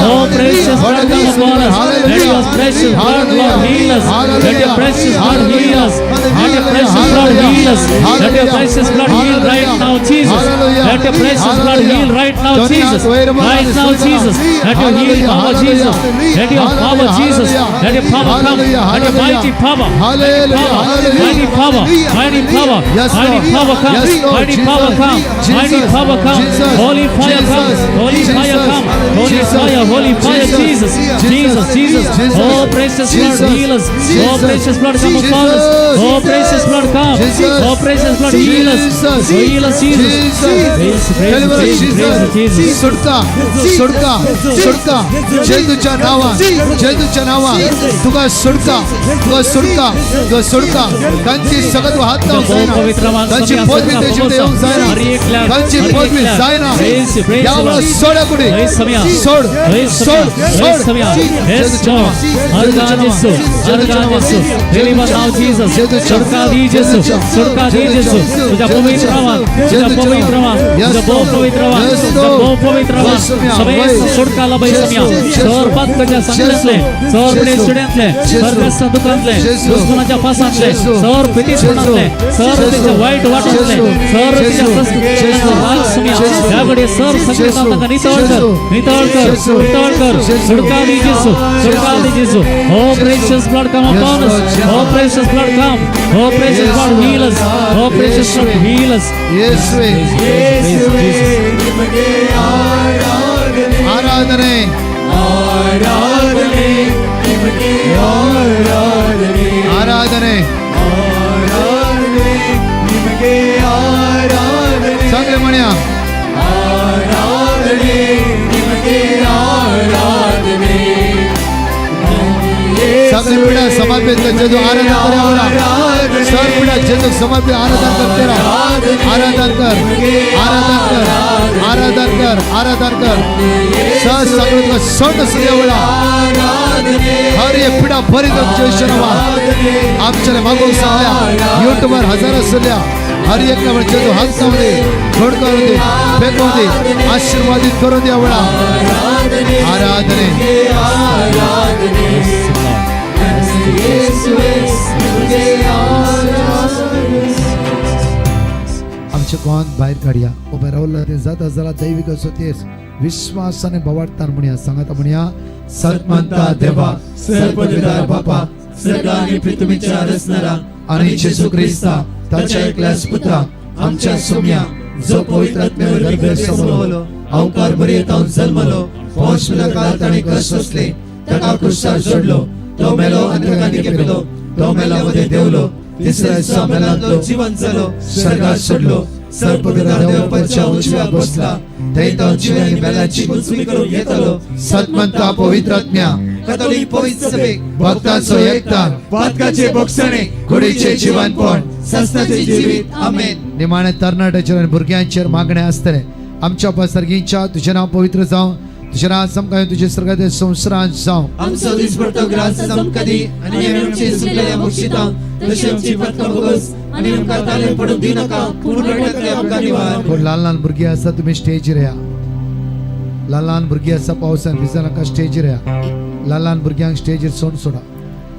Oh precious blood come upon us. Let your precious blood, Lord, heal us. Let your precious blood heal us. Let your precious blood heal us. Let your precious blood heal right now, Jesus. Let your precious blood heal right now, Jesus. Right now, Jesus. Let your healing power, Jesus. Let your power, Jesus. Let your power come. Let your mighty power. Mighty power, mighty power, Yes, mighty Lord. Power come, Yes, Lord. Mighty Jesus. Power come, mighty Jesus. Power come, Jesus. Holy fire come, Jesus. Holy fire Jesus. Come, holy Jesus. Fire, holy fire, Jesus. Jesus, Jesus, Jesus. Jesus. Oh precious Lord, Jesus. Heal us. Oh Jesus. Precious blood come upon us. Jesus. Oh precious blood come. Jesus. Oh precious blood heal us. Jesus. Heal us, Jesus. Jesus. Praise, praise, Deliver us, praise, Jesus. Praise, Jesus. सुटका, सुटका, सुटका, जेजूच्या नावान, जेजूच्या नावान तुका सुटका, तुका सुटका, तुका सुटका. तांची सगळं हात लावून जायना, तांची पदवी तेजी येऊन जायना, तांची पदवी जायना. यावेळा सोडा कुठे, सोड, सोड, सोड. Yes, Lord. हर जेसू, हर जेसू. Deliver now, Jesus. सुटका दी जेसू, सुटका दी जेसू. तुझ्या पवित्र नावान, तुझ्या पवित्र नावान, तुझ्या भोव पवित्र नावान, तुझ्या भोव पवित्र नावान सगळे सुटका लाभय सम्या. सर पातकाच्या संकटांतले, सर प्रेस्टुड्यांतले, सर व्यसन दुकानातले, दुश्मनाच्या फासांतले, सर पिटीसपणातले, सर त्याच्या वाईट वाटांतले, सर त्याच्या राग सम्या. ह्या सर संकटात तांकां नितळ कर, नितळ कर, नितळ कर. सुटका दी जेसू, सुटका दी जेसू. Oh precious blood come upon us. Oh precious blood come. Oh precious blood heal us. Oh precious blood heal us. येशूवे. Praise Jesus. ಆರಾಧನೆ, ಆರಾಧನೆ ನಿಮಗೆ, ಆರಾಧನೆ. ಆರಾಧನೆ. ಆರಾಧನೆ ನಿಮಗೆ, ಆರಾಧನೆ. चांगले म्हणया. ಆರಾಧನೆ ನಿಮಗೆ, ಆರಾಧನೆ. सगळे पिढ्या समर्पित जेजू आराधन कर. सर पिढ्या जेजू समर्पित आराधन कर. तेरा आराधन कर, आराधन कर, आराधन कर, आराधन कर. सर सगळं तुका सोड सुद्या वेळा. हर एक पिढा भरीत जेजू आमच्या मागून सांगल्या. युट्यूबर हजारो सुद्या. हर एक जेजू हात लावून दे, गोड करून दे, फेकून दे, आशीर्वादित करून द्या वेळा. आराधने. Yes, Lord. ಯೇಸುವೆ ನಿಮಗೆ ಆರಾಧನೆ. आमच्या गोंयांत भायर काडया. उबे रावला ते जाता जाल्यार दैवीक असो तेज विश्वासाने भवाडतान म्हणया. सांगाता म्हणया. सन्मंता देवा, सर्वपवित्र बापा, स्वर्ग आणि पृथ्वीच्या रचणारा आणि जेसू ख्रिस्ता ताच्या एकल्याच पुत्रा आमच्या सोम्या, जो पवित्र आत्म्यावर गर्भे समवलो, अवकार मरियेतावन जन्मलो, पोंच काल ताणे कष्ट सोंसले, ताका क्रुसार जोडलो, तो मेलो आनी ताका निकेपेलो, तो मेल्यामध्ये देवलो, तिसऱ्या दिसा मेल्यांतलो जिवंत जालो, स्वर्गात सोडलो, सर्वपवित्र देवपाच्या उजव्या बसला, थंय तो जिव्या आनी मेल्यांची पंचमी करून येतलो. सतमंता पवित्र आत्म्या, कथोलिक पवित्र सभेक, भक्तांचो एकता, पातकाचे बोगसणे, कुडीचे जीवनपण. सस्नाचे जिवीत. आमेन. निमाणे तरणाट्याचेर आनी भुरग्यांचेर मागणें आसतलें. आमच्या पासारगींच्या तुजें नांव पवित्र जावं, तुजें राज आमकां येवं, तुजें स्वर्गांत संवसारांत जावं. आमचो दिसपडतो ग्रास आमकां दी आनी आमी आमचे चुकलेल्या बक्षिता तशें आमची पथकां भोगस आनी आमकां तालें पडूंक दिनाका, पूण वायटांतल्यान आमकां निवार. कोण ल्हान ल्हान भुरगीं आसा तुमी स्टेजीर या. ल्हान ल्हान भुरगीं आसा पावसान भिजनाका स्टेजीर या. ल्हान ल्हान भुरग्यांक स्टेजीर सोड सोडा.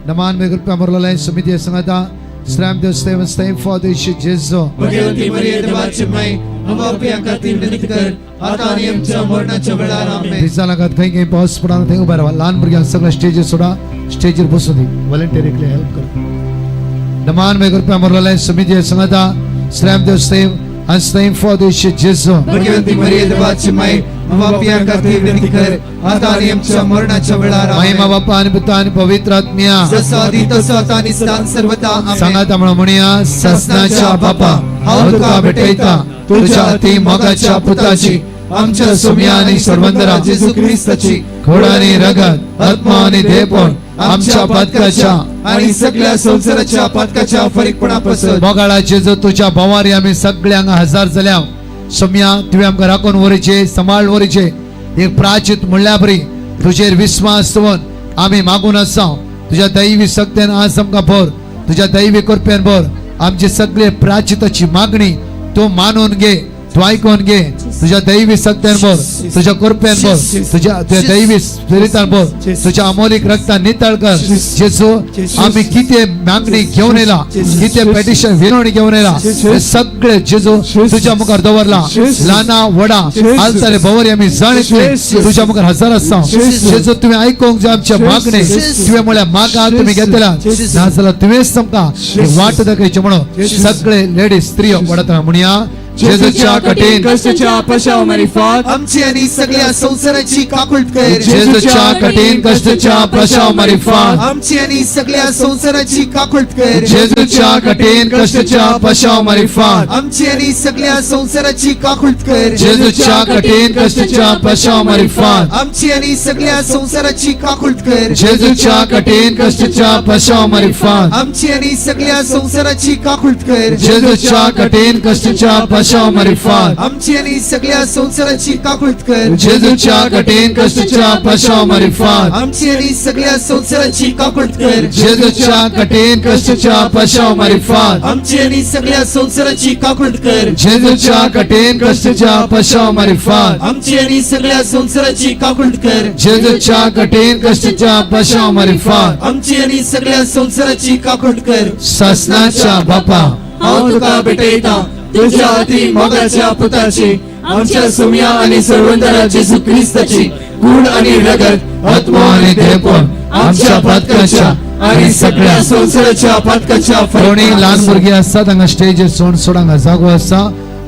नमान मे कृपा मरलोलाय समिती संगता श्राम देव स्तेव स्तेव फादेश जेजो. भगवती मरिये देवाची माय, आम्हा पाप्यां खातीर विनंती कर आता आनी आमच्या मरणाच्या वेळार. आमेन. भिजनाकात खंय खंय पावस पडना थंय उबे रावा. ल्हान भुरग्यांक सगळ्या स्टेजीर सोडा, स्टेजीर बसूं दी. वॉलंटियर एकले हेल्प कर. नमान मे कृपा मरलोलाय समिती संगता श्राम देव स्तेव आणि स्तेव फादेश जेजो. भगवती मरिये देवाची माय, आम्हा पाप्यां खातीर विनंती कर आता आनी आमच्या मरणाच्या वेळार. आमेन. महिमा बापा आणि पुता आणि पवित्र आत्म्या, जसो आदी तसो आता आनी सदां सर्वदा. आमेन. सांगात म्हणून म्हणया. ससनाच्या बापा, हांव तुका भेटयता तुझ्या अति मोगाच्या पुताची, आमच्या सुम्या आणि सर्वंदरा जेजू ख्रिस्ताची खोड आणि रगत, आत्मा आणि देहपण आमच्या पातकाच्या आणि सगळ्या संसाराच्या पातकाच्या फरीकपणापासून. मोगाळा जेजू, तुझ्या भोवारी आमी सगळ्यांक हजार जाल्या. सोम्या, तुवें आमकां राखून वरीचे, सांबाळ वरीचे. एक प्राचित म्हणल्या बरी तुजेर विस्वास दवरून आमी मागून आसा. तुज्या दैवी शक्तेन आज आमकां भर, तुज्या दैवी कृपेन भर. आमची सगळे प्राचिताची मागणी तूं मानून घे, तूं आयकून घे. तुज्या दैवी शक्तेन भर, तुज्या कृपेन भर, तुझ्या तुज्या दैवी स्पिरितान भर, तुझ्या अमोलिक रक्तान नितळ कर. जेजू, आम्ही किती मागणी घेऊन येला, किती पेटिशन विनवणी घेऊन येला, हे सगळे जेजू तुझ्या मुखार दवरला. ल्हाना वडा आलतारे भोवरी आमी जाण येतले तुझ्या मुखार हजार आसा. जेजू, तुम्ही आयकूंक जाय आमच्या मागणे. तुवें म्हळ्यार मागा तुमी घेतला, नाजाल्यार तुवेंच आमकां ही वाट दाखयची. म्हणून सगळे लेडीज स्त्रियो वडता म्हणया. जेजूच्या कठीण कष्टाच्या पशाव मारिफात आमची आणि सगळ्या संसाराची काकुळट कर. जेजूच्या कठीण कष्टाच्या प्रशाव मारिफात आमची आणि सगळ्या संसाराची काकुळट कर. जेजूच्या कठीण कष्टाच्या पशाव मारिफात आमची आणि सगळ्या संसाराची काकुळट कर. जेजूच्या कठीण कष्टाच्या पशाव मारिफात आमची आणि सगळ्या संसाराची काकुळट कर. जेजूच्या कठीण कष्टाच्या पशाव मारिफात आमची आणि सगळ्या संसाराची काकुळट कर. जेजूच्या कठीण कष्टाच्या पशाव मारिफात आमची आणि सगळ्या संसाराची काकुळट कर. जेजूच्या कठीण कष्टाच्या पशाव मारिफात आमची आणि सगळ्या संसाराची काकुळट कर. जेजूच्या कठीण कष्टाच्या पशाव मारिफात आमची आणि सगळ्या संसाराची काकुळट कर. जेजूच्या कठीण कष्टाच्या पशाव मारिफात आमची आणि सगळ्या संसाराची काकुळट कर. जेजूच्या कठीण कष्टाच्या पशाव मारिफात आमची आणि सगळ्या संसाराची काकुळट कर. ससनाच्या बापा, हांव तुका भेटयता तुझ्या अति मोगाच्या पुताची, आमच्या सुम्या आणि सर्वंदरा जेजू ख्रिस्ताची गुण आणि रगत, आत्मा आणि देहपण आमच्या पातकाच्या आणि सगळ्या संसाराच्या पातकाच्या कोणी ल्हान भुरगीं आसतात हांगा स्टेजीर सोड सोड. हांगा जागो आसा,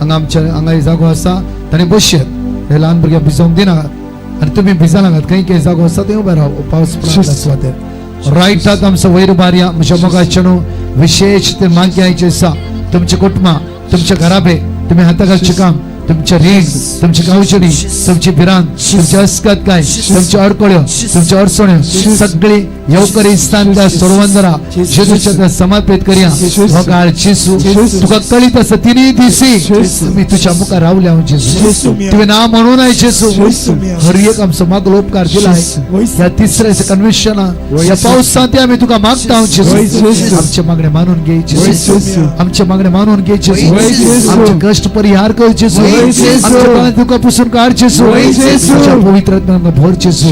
हांगा आमच्या हांगा जागो आसा, तांणी बसयत. हे ल्हान भुरग्यांक भिजोवंक दिनाकात आनी तुमी भिजनाकात. खंय खंय जागो आसा थंय उबे राव. पावस पडटा सुवातेर रायट हात आमचो वयर उबारया. म्हज्या मोगाचें विशेश ते मागण्याचें आसा. तुमचे कुटुंबां, तुमचे घराबे, तुमी हाताखालचें काम, तुमचे रीण, तुमची गावचणी, तुमची भिरांत, तुमची अस्कत काय, तुमच्यो अडकळ्यो, तुमच्यो अडचण्यो सगळी येवकरी स्थान त्या सोडवंदरा जेजूच्या त्या समर्पित करया. मोगाळ जेजू, तुका कळीत आसा तिन्ही दिसी मी तुझ्या मुखार रावल्या हांव. जेजू, तुवें ना म्हणून आहे जेजू हर एक आमचो मागलो उपकार दिला आहे. ह्या तिसऱ्या कन्व्हेन्शना ह्या पावसांत आमी तुका मागता हांव. जेजू, आमचे मागणे मानून घे जेजू, आमचे मागणे मानून घे जेजू, आमचे कष्ट परिहार कर जेजू, आमच्या पांयां तुका पुसून काढ जेजू, तुझ्या पवित्र आत्म्यान आमकां भर जेजू,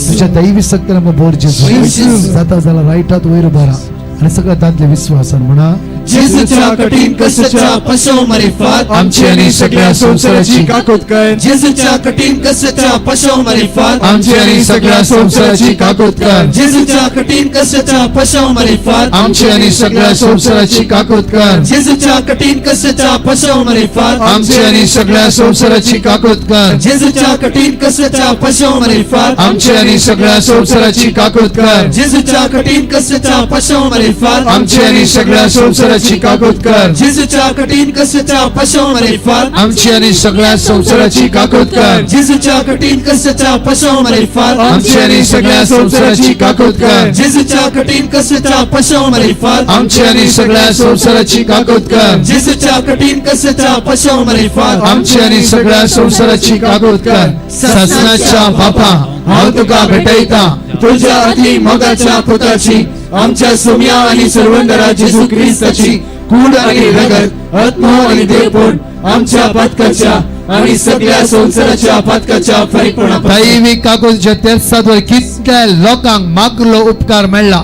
तुझ्या दैवी शक्तीन आमकां भर जेजू. जाता जाल्यार रायट हात वयर उबारा आणि सगळ्या तांतले विश्वासान म्हणा. जेजूच्या कठीण कष्टाच्या पशाव मारिफात आमची आणि सगळ्या संसाराची काकूत कर. जेजूच्या कठीण कष्टाच्या पशाव मारिफात आमची आणि सगळ्या संसाराची काकूत कर. जेजूच्या कठीण कष्टाच्या पशाव मारिफात आमची आणि सगळ्या संसाराची काकूत कर. जेजूच्या कठीण कष्टाच्या पशाव मारिफात आमची आणि सगळ्या संसाराची काकूत कर. जेजूच्या कठीण कष्टाच्या पशाव मारिफात आमची आणि सगळ्या संसाराची काकूत कर. जेजूच्या कठीण कष्टाच्या पशाव मारिफात आमची आणि सगळ्या संसाराची संवसाराची काकूत कर. जेजूच्या कठीण कष्टाच्या पशव मारिफात आमची आणि सगळ्या संसाराची काकूत कर. जेजूच्या कठीण कष्टाच्या पशव मारिफात आमची आणि सगळ्या संसाराची काकूत कर. जेजूच्या कठीण कष्टाच्या पशव मारिफात आमची आणि सगळ्या संसाराची काकूत कर. जेजूच्या कठीण कष्टाच्या पशव मारिफात आमची आणि सगळ्या संसाराची काकूत कर. सासनाच्या बापा, हांव तुका भेटयता तुझ्या अति मोगाच्या पुताची, आमच्या सुम्या आणि सर्वंदरा जेजू ख्रिस्ताची कूड आणि रगत, आत्मा आणि देवपोट आमच्या पातकाच्या आणि सगळ्या संसाराच्या पातकाच्या फरीकपणा. दैवी काकूतच्या तेर्साद्वारे कितल्या लोकांक मागलो उपकार मेळ्ळा.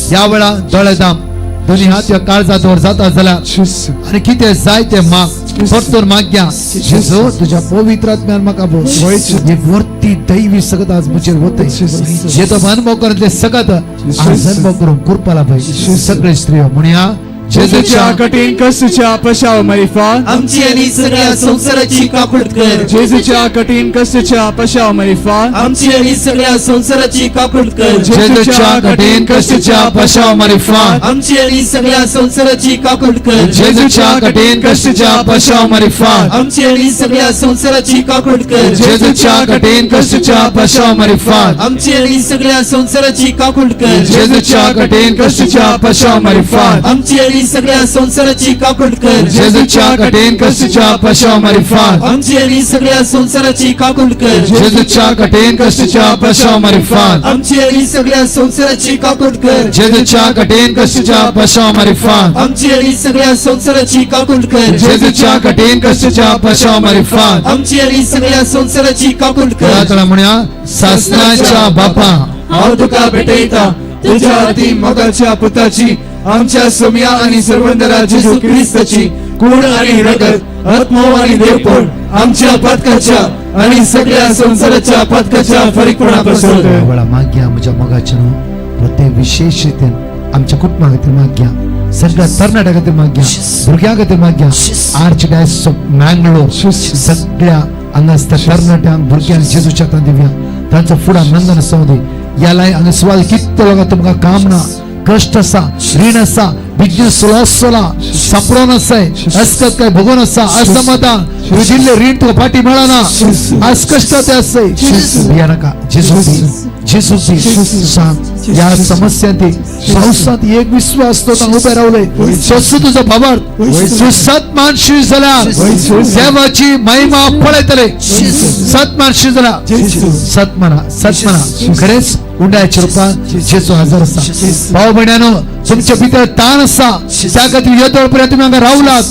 ह्या वेळा दोळे दाम, दोन्ही हात ह्या काळजात वर जाता जाल्यार आनी कितें जाय तें माग, परतून मागया. जेजू, तुज्या पवित्र आत्म्यान म्हाका बोस. हे वर्ती दैवी सगत आज म्हजेर वतय, जे तो अनुभव करून सगत आज अनुभव करून कृपाला भाई. सगळे स्त्रियो म्हणया. जेजूच्या कठीण कष्टाच्या पशाव मरिफात आमची आणि सगळ्या संसाराची काकूट कर. जेजूच्या कठीण कष्टाच्या पशाव मरिफात आमची आणि सगळ्या संसाराची काकूट कर. जेजूच्या कठीण कष्टाच्या पशाव मरिफात आमची आणि सगळ्या संसाराची काकूट कर. जेजूच्या कठीण कष्टाच्या पशाव मरिफात आमची आणि सगळ्या संसाराची काकूट कर. जेजूच्या कठीण कष्टाच्या पशाव मरिफात आमची आणि सगळ्या संसाराची काकूट कर. जेजूच्या कठीण कष्टाच्या पशाव मरिफात आमची आणि सगळ्या संसाराची काकूट कर. जेजूच्या कठीण कष्टाच्या पशाव मरिफात आमची आणि सगळ्या संसाराची काकूट कर. जेजूच्या कठीण कष्टाच्या पशाव मरिफात आमची आणि सगळ्या संसाराची काकूट कर. जेजूच्या कठीण कष्टाच्या पशाव मरिफात आमची आणि सगळ्या संसाराची काकूट कर. जेजूच्या कठीण कष्टाच्या पशाव मरिफात आमची आणि सगळ्या संसाराची काकूट कर. थोडा म्हणूया. सासनाच्या बापा, हांव तुका भेटयता तुझ्या अति मोगाच्या पुताची, आमच्या सुम्या आणि सर्वंदरा जेजू ख्रिस्ताची कूड आणि रगत, आत्मा आणि देवपोट आमच्या पातकाच्या आणि सगळ्या संसाराच्या पातकाच्या फरीकपणापासून. वेळा माग्या म्हज्या मोगाच्या न्हू, प्रत्येक विशेष रितीन आमच्या कुटुंबा खातीर माग्या, सगळ्या तरणाट्या खातीर माग्या, भुरग्यां खातीर माग्या. आर्च डायस ऑफ मँगलोर सगळ्या हांगासर तरणाट्यांक, भुरग्यांक जेजूच्या हातान दिवया. तांचो फुडार नंदन आसूं दी. ह्या लाय हांगा सुवात कितले लोकांक तुमकां काम ना, कश्ट आसा, रीण आसा, बिजनेस लॉस जाला, सापडोन आसाय, असकत काय भोगोन आसा, असमाधान, तुवें दिल्लें रीण तुका फाटी मेळना, आज कश्ट ते आसय. भिया नाका. जेजू दी, जेजू दी. सांग ह्या समस्यांती पावसांत एक विश्वास तो तांगा उबे रावले. तसो तुजो भावार्थ, तूं सतमानशी जाल्यार देवाची महिमा पळयतले. सतमानशी जाल्यार, सतमना, सतमना, खरेंच उंडाच्या रुपान जेजू हजर आसा. भाव भयणानो, तुमच्या भितर ताण आसा, त्या खातीर येदोळ पर्यंत तुमी हांगा रावलात.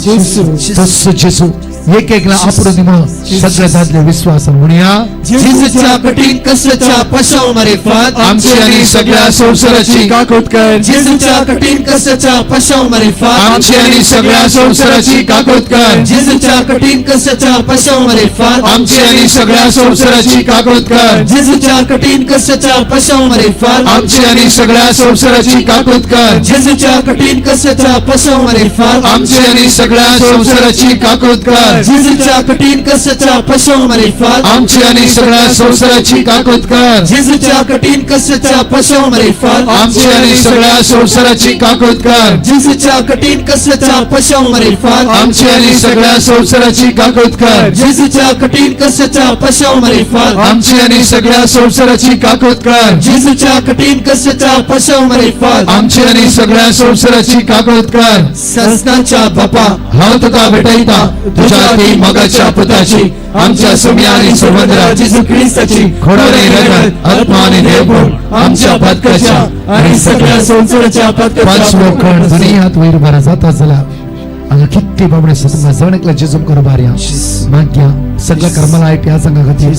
तसो जेजू एक एकला आपडून दी म्हणून सगळे दादले विश्वासान म्हणया. जेजूच्या कठीण कष्टाच्या पशाव मारिफात आमची आणि सगळ्या संसाराची काकूत कर. जेजूच्या कठीण कष्टाच्या पशाव मारिफात आमची आणि सगळ्या संसाराची काकूत कर. जेजूच्या कठीण कष्टाच्या पशाव मारिफात आमची आणि सगळ्या संसाराची काकूत कर. जेजूच्या कठीण कष्टाच्या पशाव मारिफात आमची आणि सगळ्या संसाराची काकूत कर. जेजूच्या कठीण कष्टाच्या पशाव मारिफात आमची आणि सगळ्या संसाराची काकूत कर. जेजूच्या कठीण कष्टाच्या पशाव मारिफात आमची आणि सगळ्या संसाराची काकूत कर. जेजूच्या कठीण कष्टाच्या पशाव मारिफात आमची आणि सगळ्या संसाराची काकूत कर. जेजूच्या कठीण कष्टाच्या पशाव मारिफात आमची आणि सगळ्या संसाराची काकूत कर. जेजूच्या कठीण कष्टाच्या पशाव मारिफात आमची आणि सगळ्या संसाराची काकूत कर. जेजूच्या कठीण कष्टाच्या पशाव मारिफात आमची आणि सगळ्या संसाराची काकूत कर. ससनाच्या बापा, हांव तुका भेटयता तुझ्या अति मोगाच्या पुताची, आमच्या सुम्या आणि सर्वंदरा जेजू ख्रिस्ताची खोडाने रगत, आत्मा आणि देवगुण आमच्या पातकाच्या आणि सगळ्या संसाराच्या पाचवो पातकाच्या खण, दोन्ही हात वयर बरा जाता जाल्यार हांगा कितले बाबडे आसा, तुमकां जण एकल्या जेजू मुखार उबारया मागया. सगळ्या कर्माला आयट ह्या संघा खातीर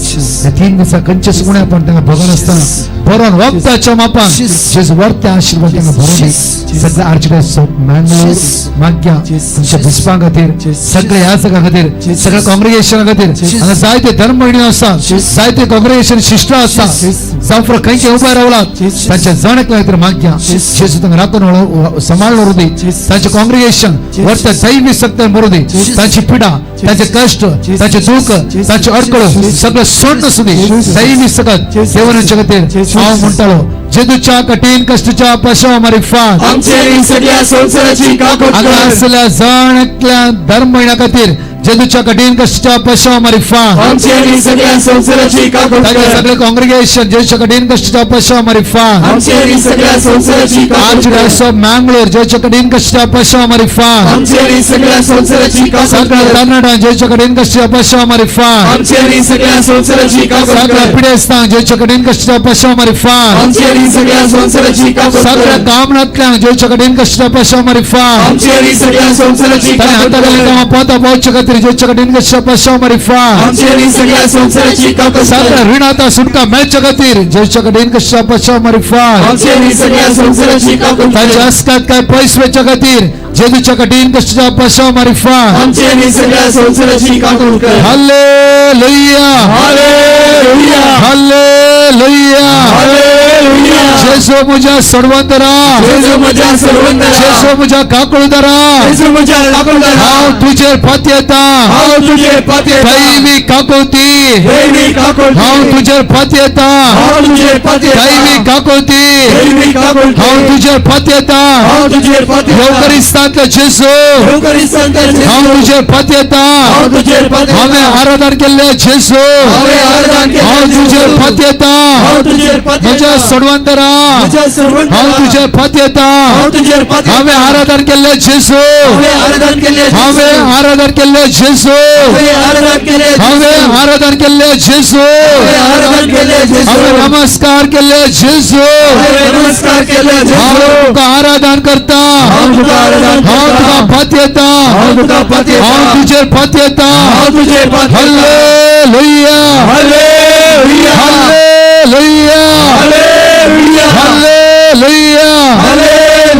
ह्या 3 दिसा खंयचे सुणे आपण तांकां भोगन आसतना बरोवन वखदाच्या मापान जेजू वर्ते आशिर्वाद तांकां भरोवन दी. सगळ्या आर्चडायस ऑफ मँगलोर मागया तुमच्या बिस्पां खातीर, सगळ्या ह्या सगळ्या खातीर, सगळ्या कॉंग्रिगेशना खातीर. हांगा जायते धर्म भयणी आसा, जायते कॉंग्रिगेशन शिश्ट आसा, जावं खंयचे उबे रावलात, तांच्या जण एकल्या खातीर मागया. जेजू तांकां राखून सांबाळून व्हरूं दी. तांचे कॉंग्रिगेशन वर्ते दैवी शक्तीन भरू दी. तांची पिडा, तांचे कश्ट, तांचे दुःख, तांचे अडकळ सगळं सोडून आसूं दी. दैवी सकत देवाच्या खातीर हांव म्हणटालो. जेजूच्या कठीण कष्टाच्या पशा मारिफात आमची आणि सगळ्या संसाराची काकूत हांगा कर. आसल्या जण एकल्या धर्म म्हयन्या खातीर जेजूच्या कठीण कष्टाच्या पशा मारिफात आमची आणि सगळ्या संसाराची काकूत तांचे कर. सगळे कॉंग्रिगेशन जेजूच्या कठीण कष्टाच्या पशा मारिफात आमची आणि सगळ्या संसाराची काकूत कर. आर्चडायस ऑफ मँगलोर जेजूच्या कठीण कष्टाच्या पशा मारिफात आमची आणि सगळ्या संसाराची काकूत सगळ्या कर. कर्नाटक जेजूच्या कठीण कष्टाच्या पशा मारिफात आमची आणि सगळ्या संसाराची काकूत सगळ्या कर. पिढेस्तांक जेजूच्या कठीण कष्टाच्या पशा मारिफात आमची आणि सगळ्या संसाराची काकूत सगळ्या कर. कामनातल्या जेजूच्या कठीण कष्टाच्या पशा मारिफात आमची आणि सगळ्या संसाराची ताणें काकूत हाताखाली कर. कामां पोता पावचे खातीर जेजूच्या कठीण कष्टाच्या पशा मारिफात आमची आणि सगळ्या संसाराची काकूत सगळ्या कर. ऋणाचा सुटका मेळच्या खातीर जेजूच्या कठीण कष्टाच्या पशा मारिफात आमची आणि सगळ्या संसाराची काकूत तांच्या कर. हस्तात काय पैसे वेच्या खातीर जेजूच्या कठीण कष्टाच्या पशा मारिफात आमची आणि सगळ्या संसाराची काकूत कर. Hallelujah hallelujah. Hallelujah hallelujah. जेजू म्हज्या सर्वंतरा जेजू म्हज्या सर्वंतरा. जेजू म्हज्या काकुळदरा जेजू म्हज्या काकुळदरा. हांव तुजेर पातयेता हांव तुजेर पातयेता. दैवी काकुळती दैवी काकुळती. हांव तुजेर पातयेता हांव तुजेर पातयेता. दैवी काकुळती दैवी काकुळती. हांव तुजेर पातयेता हांव तुजेर पातयेता. येवकरिस्तांतलो जेजू येवकरिस्तांतलो जेजू. हांव तुजेर पातयेता हांव तुजेर पातयेता. हांवें आराधन केल्ले जेजू हांवें आराधन केल्लें हांव तुजेर जेजू. पातयेता हांव तुजेर पातयेता. म्हज्या सोडवंतरा म्हज्या सर्वंतरा. हांव तुजेर पातयेता हांव तुजेर पातयेता. हांवें आराधन केल्ले जेजू हांवें आराधन केल्लें जेजू. हांवें आराधन केल्ले जेजू हांवें आराधन केल्लें जेजू. हांवें आराधन केल्ले जेजू हांवें आराधन केल्लें जेजू. हांवें नमस्कार केल्ले जेजू हांवें नमस्कार केल्लें जेजू. हांव तुका आराधन करता हांव तुका आराधन हांव करता. तुका पातयेता हांव तुका पातयेता. हांव तुजेर पातयेता हांव तुजेर पातयेता. Hallelujah hallelujah. Hallelujah hallelujah. Hallelujah hallelujah.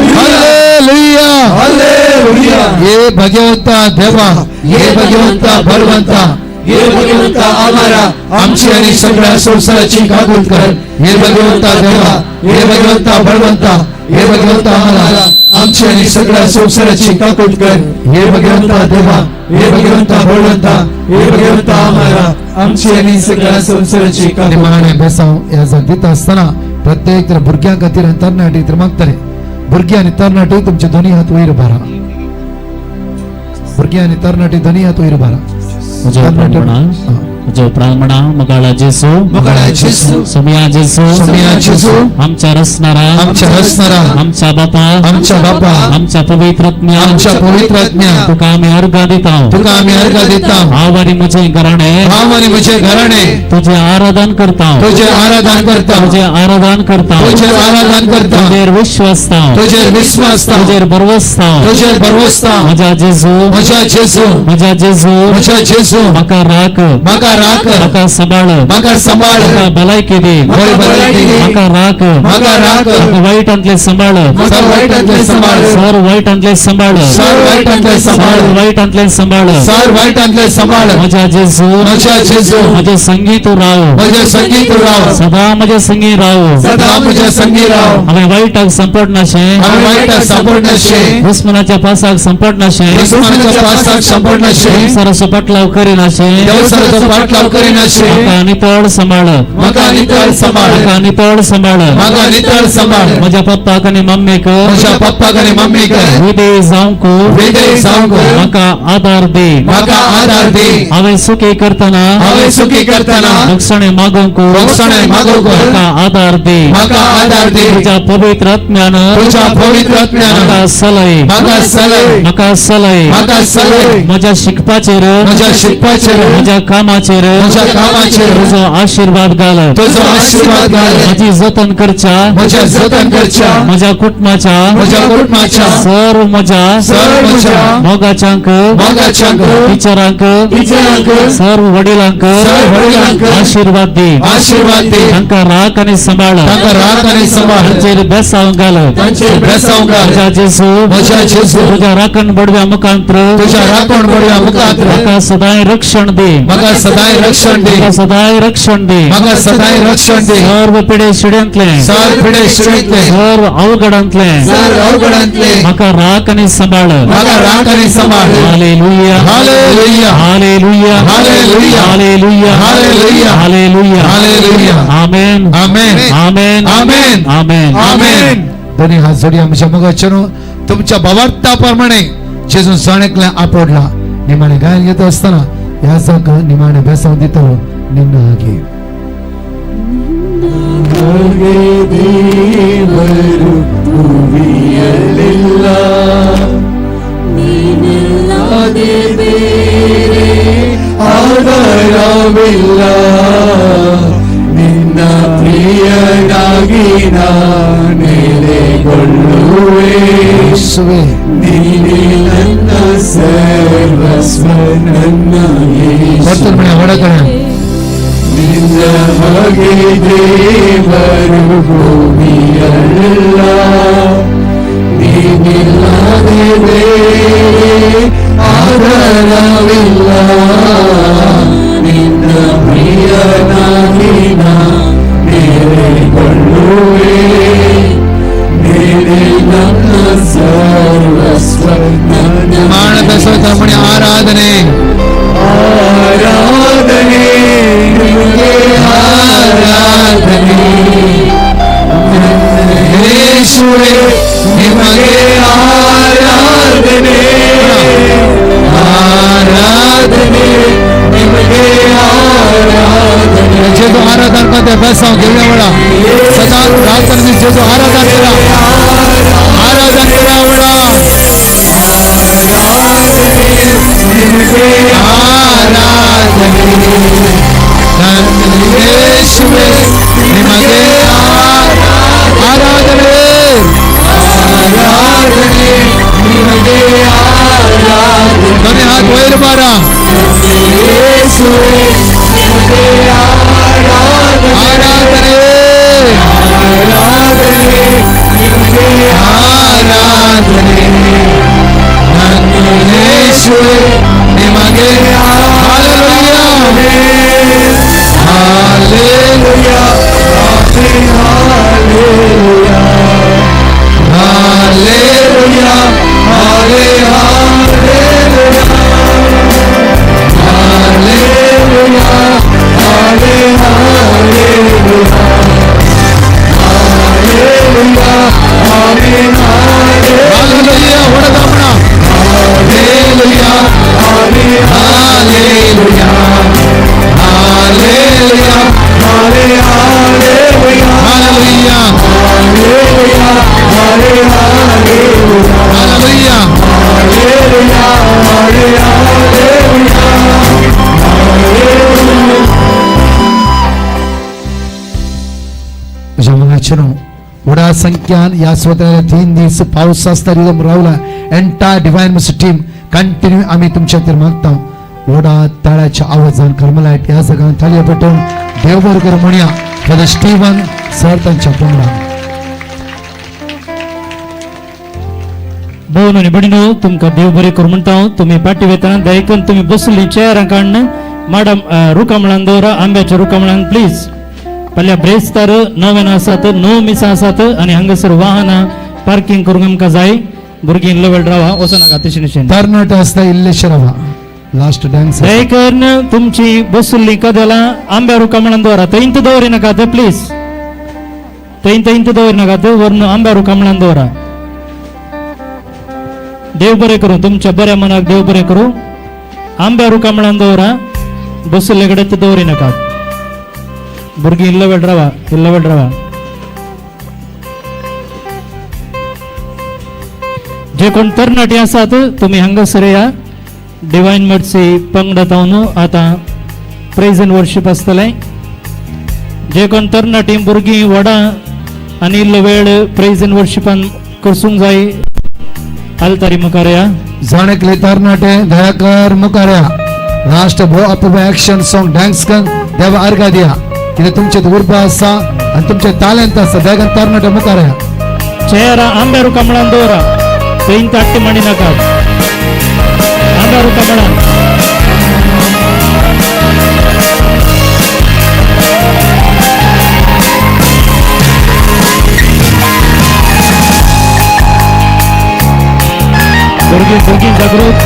Hallelujah hallelujah. हे भगवंता देवा हे भगवंता बलवंता हे भगवंता आम्हाला आमची आणि सगळ्या संसाराची काकूत कर. हे भगवंता देवा हे भगवंता बळवंता हे भगवंता आम्हाला आमची आणि सगळ्या संसाराची काकूत कर. हे भगवंता देवा हे भगवंता बळवंता हे भगवंता आम्हाला आमची आणि सगळ्या संसाराची काकूत. निमाणे बेसांव ह्या जग दिता आसतना प्रत्येक तर भुरग्यां खातीर आनी तरणाटी तर मागतले भुरगीं आनी तरणाटी तुमचे दोनी हात वयर उबारा भुरगीं आनी तरणाटी दोनी हात वयर उबारा म्हज्या उपरांत म्हणा म्हज्या उपरांत म्हणा मोगाळा जेजू मोगाळा जेजू, सोमया जेजू सोमया जेजू, आमच्या रचणारा आमच्या रचणारा, आमच्या बापा आमच्या बापा, आमच्या पवित्र आत्म्या आमच्या पवित्र आत्म्या, तुका आमी अर्घां दिता तुका आमी अर्घां दिता. हांव आनी म्हजें घराणें हांव आनी म्हजें घराणें तुजें आराधन करता तुजें आराधन करता तुजें आराधन करता तुजें आराधन करता तुजेर विश्वासता तुजेर विस्वासता तुजेर भरवसता तुजेर भरवसता. म्हज्या जेजू म्हज्या जेजू म्हज्या जेजू म्हज्या जेजू म्हाका राख म्हाका राख म्हाका सांबाळ म्हाका सांबाळ म्हाका भलायकी दी बरी भलायकी दी. म्हाका राख म्हाका राख म्हाका वायटांतलें सांबाळ म्हाका वायटांतलें सांबाळ सर वायटांतलें सांबाळ सर वायटांतलें सांबाळ सर वायटांतलें सांबाळ सर वायटांतलें सांबाळ म्हज्या जेजू म्हज्या जेजू म्हज्या संगी तूं राव म्हज्या संगी तूं राव सदां म्हज्या संगी राव सदा म्हज्या संगी राव हांवें वायटाक सांपडनाशें हांवें वायटाक सांपडनाशें दुस्मनाच्या पासाक सांपडनाशें दुस्मनाच्या पासाक सांपडनाशें संवसाराचो पाटलाव करिनाशें देवसाराचो पाटलाव करिनाशें म्हाका नितळ सांबाळ म्हाका नितळ सांबाळ म्हाका नितळ सांबाळ म्हाका नितळ सांबाळ म्हज्या पप्पाक आनी मम्मीक म्हज्या पप्पाक आनी मम्मीक विधेय जावंक विधेय जावंक म्हाका आदार दी म्हाका आदार दी हांवें सुखी करतना हांवें सुखी करतना भोगसणें मागूंक भोगसणें मागूंक म्हाका आदार दी म्हाका आदार दी तुज्या पवित्र आत्म्यान तुज्या पवित्र आत्म्यान म्हाका सलय म्हाका सलय म्हाका सलय म्हाका सलय म्हज्या शिकपाचेर म्हज्या शिकपाचेर म्हज्या कामाचेर म्हज्या कामाचेर तुजो आशिर्वाद घाल तुजो आशिर्वाद घाल म्हजी जतन करच्या म्हज्या जतन करच्या म्हज्या कुटुंबाच्या म्हज्या कुटुंबाच्या सर्व म्हज्या सर्व म्हज्या मोगाच्यांक मोगाच्यांक टिचरांक टिचरांक सर्व वडिलांक सर्व वडिलांक आशिर्वाद दी आशिर्वाद दी तांकां राख आनी सांबाळ तांकां राख आनी सांबाळ तांचेर बेसांव घाल तांचेर बेसांव घाल म्हज्या जेजू म्हज्या जेजू तुज्या राखण बडव्या मुखांत्र तुज्या राखण बडव्या मुखांत्र म्हाका सदांय रक्षण दी म्हाका सदांय सदांय रक्षण दी. म्हाका सदांय रक्षण दी. म्हाका सदांय रक्षण दी. सर्व पिडे शिड्यांतले, सर्व पिडे शिड्यांतले, सर्व अवघडांतले, सर्व अवघडांतले म्हाका राख आनी सांबाळ. म्हाका राख आनी सांबाळ. Hallelujah. Hallelujah. Hallelujah. Hallelujah. Hallelujah. Hallelujah. Hallelujah. Hallelujah. Amen. Amen. Amen. Amen. Amen. Amen. दोन्ही हात जोडी आमच्या मोगाच्यानो तुमच्या भावार्था प्रमाणे जेजून जाणेकल्या आपडला निमाणे गायन घेत असताना ह्या जागा निमाणे बेसांव दितलो निम्न हागे. ಆಧಾರವಿಲ್ಲ ನಿನ್ನ ಪ್ರಿಯನಾಗಿ ನೆಲೆಗೊಳ್ಳುವೆ. ಯೇಸುವೇ. ನೀನೇ ನನ್ನ ಸರ್ವಸ್ವ ನನ್ನ ಯೇಸು. ಕೊಡ್ತಾರೆ ಮನೆ ಹೊಡಕಡೆ. ನಿನ್ನ ಹಾಗೆ ದೇವರು ಭೂಮಿಯಲ್ಲ, ನೀನಿಲ್ಲದೆ ಬೇರೆ ಆಧಾರವಿಲ್ಲ, ನಿನ್ನ ಪ್ರಿಯನಾಗಿ ನೆಲೆಗೊಳ್ಳುವೆ, ನೀನೇ ನನ್ನ ಸರ್ವಸ್ವ ನನ್ನ. ನಿಮಾಣ ಬೆಸವ ಮಣಿ ಆರಾಧನೆ. ಆರಾಧನೆ ನಿಮಗೆ ಆರಾಧನೆ, ಯೇಸುವೇ ನಿಮಗೆ ಆರಾಧನೆ, ಆರಾಧನೆ ನಿಮಗೆ ಆರಾಧನೆ. जेजू आराधन करते बेसांव घेवया वेळा सदां रात आनी दीस जेजू आराधन करा, आराधन करा वेळा. ನಿಮಗೆ ಆರಾಧನೆ ನನ್ನ ಯೇಸುವೇ ನಿಮಗೆ ಆರಾಧನೆ. ಆರಾಧನೆ ನಿಮಗೆ ಆರಾಧನೆ. दोन्ही हात वयर मारा. ಯೇಸುವೇ ನಿಮಗೆ ಆರಾಧನೆ. ಆರಾಧನೆ. ಆರಾಧನೆ ನಿಮಗೆ ಆರಾಧನೆ ನನ್ನ ಯೇಸುವೇ ನಿಮಗೆ. ಹಾಲೆಲೂಯಾ. ಹಾಲೆಲೂಯಾ. ಹಾಲೆಲೂಯಾ. ಹಾಲೆಲೂಯಾ. ಹೊಡೆದಾಮಣ. ಹಾಲೆಲೂಯಾ. ಹಾಲೆಲೂಯಾ. ಹಾಲೆಲೂಯಾ. ಹಾಲೆಲೂಯಾ. ಹಾಲೆಲೂಯಾ. म्हज्या मोगाच्यानो व्हडा संख्यान ह्या स्वतः 3 दीस पावस आसता रिदम रावला. Entire divine mercy team continue आमी तुमच्या खातीर मागता. व्हडा ताळ्याच्या आवाजान कर्मलायट ह्या जागान ताळयो पेटोवन देव बरो करूं म्हणया फादर स्टीवन सर तांच्या पंगडान. भोवन आनी भयणीनो, तुमकां देव बरें करूं म्हणटा हांव. तुमी पाटी वेतना दयकून तुमी बसलीं चेअरां काडून माडम रुखामळान दवरा, आंब्याच्या रुखामळान प्लीज. फाल्यां ब्रेस्तार नव्यान आसात, 9 मिसां आसात आनी हांगासर वाहनां पार्किंग करूंक आमकां जाय. भुरगीं इल्लो वेळ रावा, वचो नाका तशें नशें. तरणाटे आसता इल्लेशे रावा लास्ट डान्स. दयकरून तुमची बसुल्ली कदेलां आंब्या रुखामळान दवरा, थंयत दवरिनाकात प्लीज, थंय थंयत दवरिनाकात, व्हरून आंब्या रुखामळान दवरा. देव बरें करूं तुमच्या बऱ्या मनाक, देव बरें करूं. आंब्या रुखामळान दवरा, बसुल्ले कडेन दवरिनाकात. भुरगीं इल्लो वेळ रावा, इल्लो वेळ रावा. जे कोण तरणाटे आसात तुमी हांगासर या. डिवायन मर्सी पंगडात हांव आतां प्रेज एंड वर्शीप आसतलें. जे कोण तरणाटी भुरगीं व्हडां आनी इल्लो वेळ प्रेज एंड वर्शिपान करसूंक जाय, आलतारी मुखार या. जाणेकले तरणाटे दयाकर मुखार या. लास्ट भो अपूर्व ऍक्शन सॉंग डान्स कर देवा अर्घा दिया. कितें तुमचे उर्बा आसा आनी तुमचे तालेंत आसा, दयाकर तरणाटे मुखार या. चेअरा आंब्या रुखामळान दवरा, थंय ताट्टी मांडी नाकात, आंब्या रुखामळान. the group.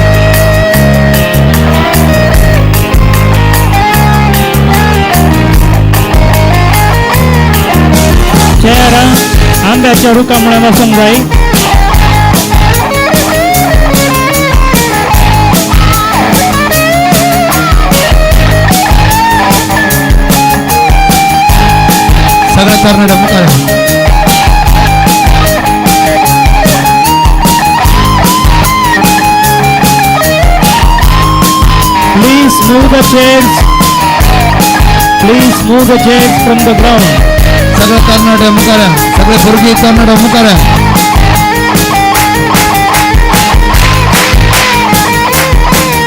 चेअरां आंब्याच्या रुखा मुळां बसूंक जाय. सगळ्या तरणाट्या मुखार. Please move the chairs. Please move the chairs from the ground. सगळ्या तरणाट्या मुखार, सगळे भुरगीं तरणाट्या मुखार.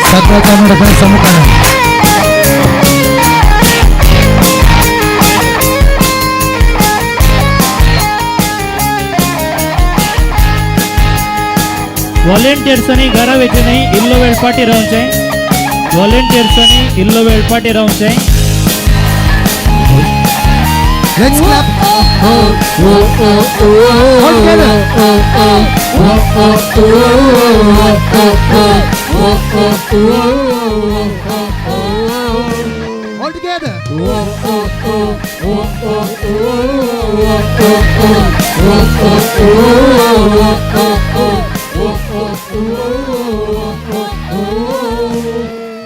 सगळ्या तरणाट्या मुखार. व्हॉलेंटियर्सांनी घरा वयचें न्ही, इल्लो वेळ फाटीं रावचें. व्हॉलेंटियर्सांनी इल्लो वेळ फाटीं रावचें. Let's clap. All together. All together.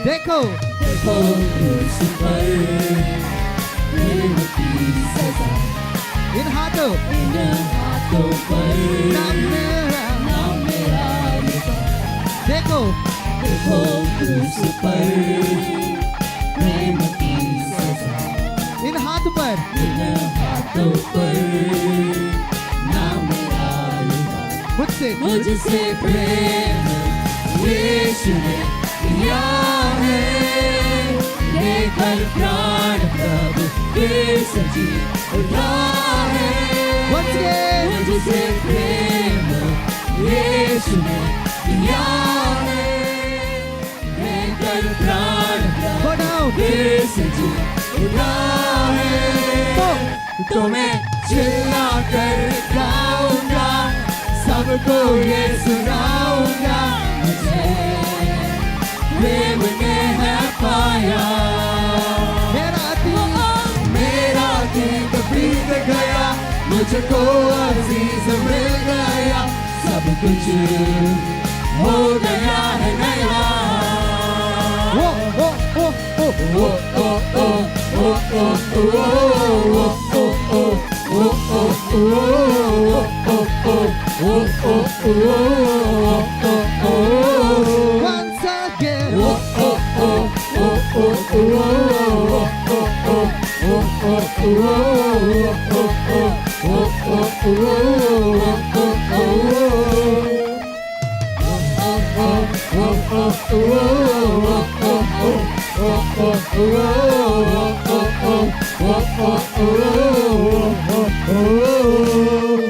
देखो इन हाथों नाम मेरा, देखो इन हाथ पर मुझसे मुझसे प्रेम यीशु ने किया है, लेकर प्राण प्रभु फिर से जी उठा है. Once again. मुझसे प्रेम यीशु ने किया है, लेकर प्राण Go प्रभु down. फिर से जी उठा है. तो मैं चिल्ला कर गाऊंगा, सबको ये सुनाऊंगा, मुझे प्रेम ने है पाया. मेरा अतीत मेरा अतीत बीत गया, मुझको अजीज मिल गया, सब कुछ हो गया है नया. ओ ओ ओ ओ ओ ओ ओ ओ ओ ओ ओ ओ ओ ओ ओ ओ ओ ओ ओ. Once again. ओ ओ ओ ओ ओ ओ ओ ओ ओ ओ ओ ओ ओ ओ.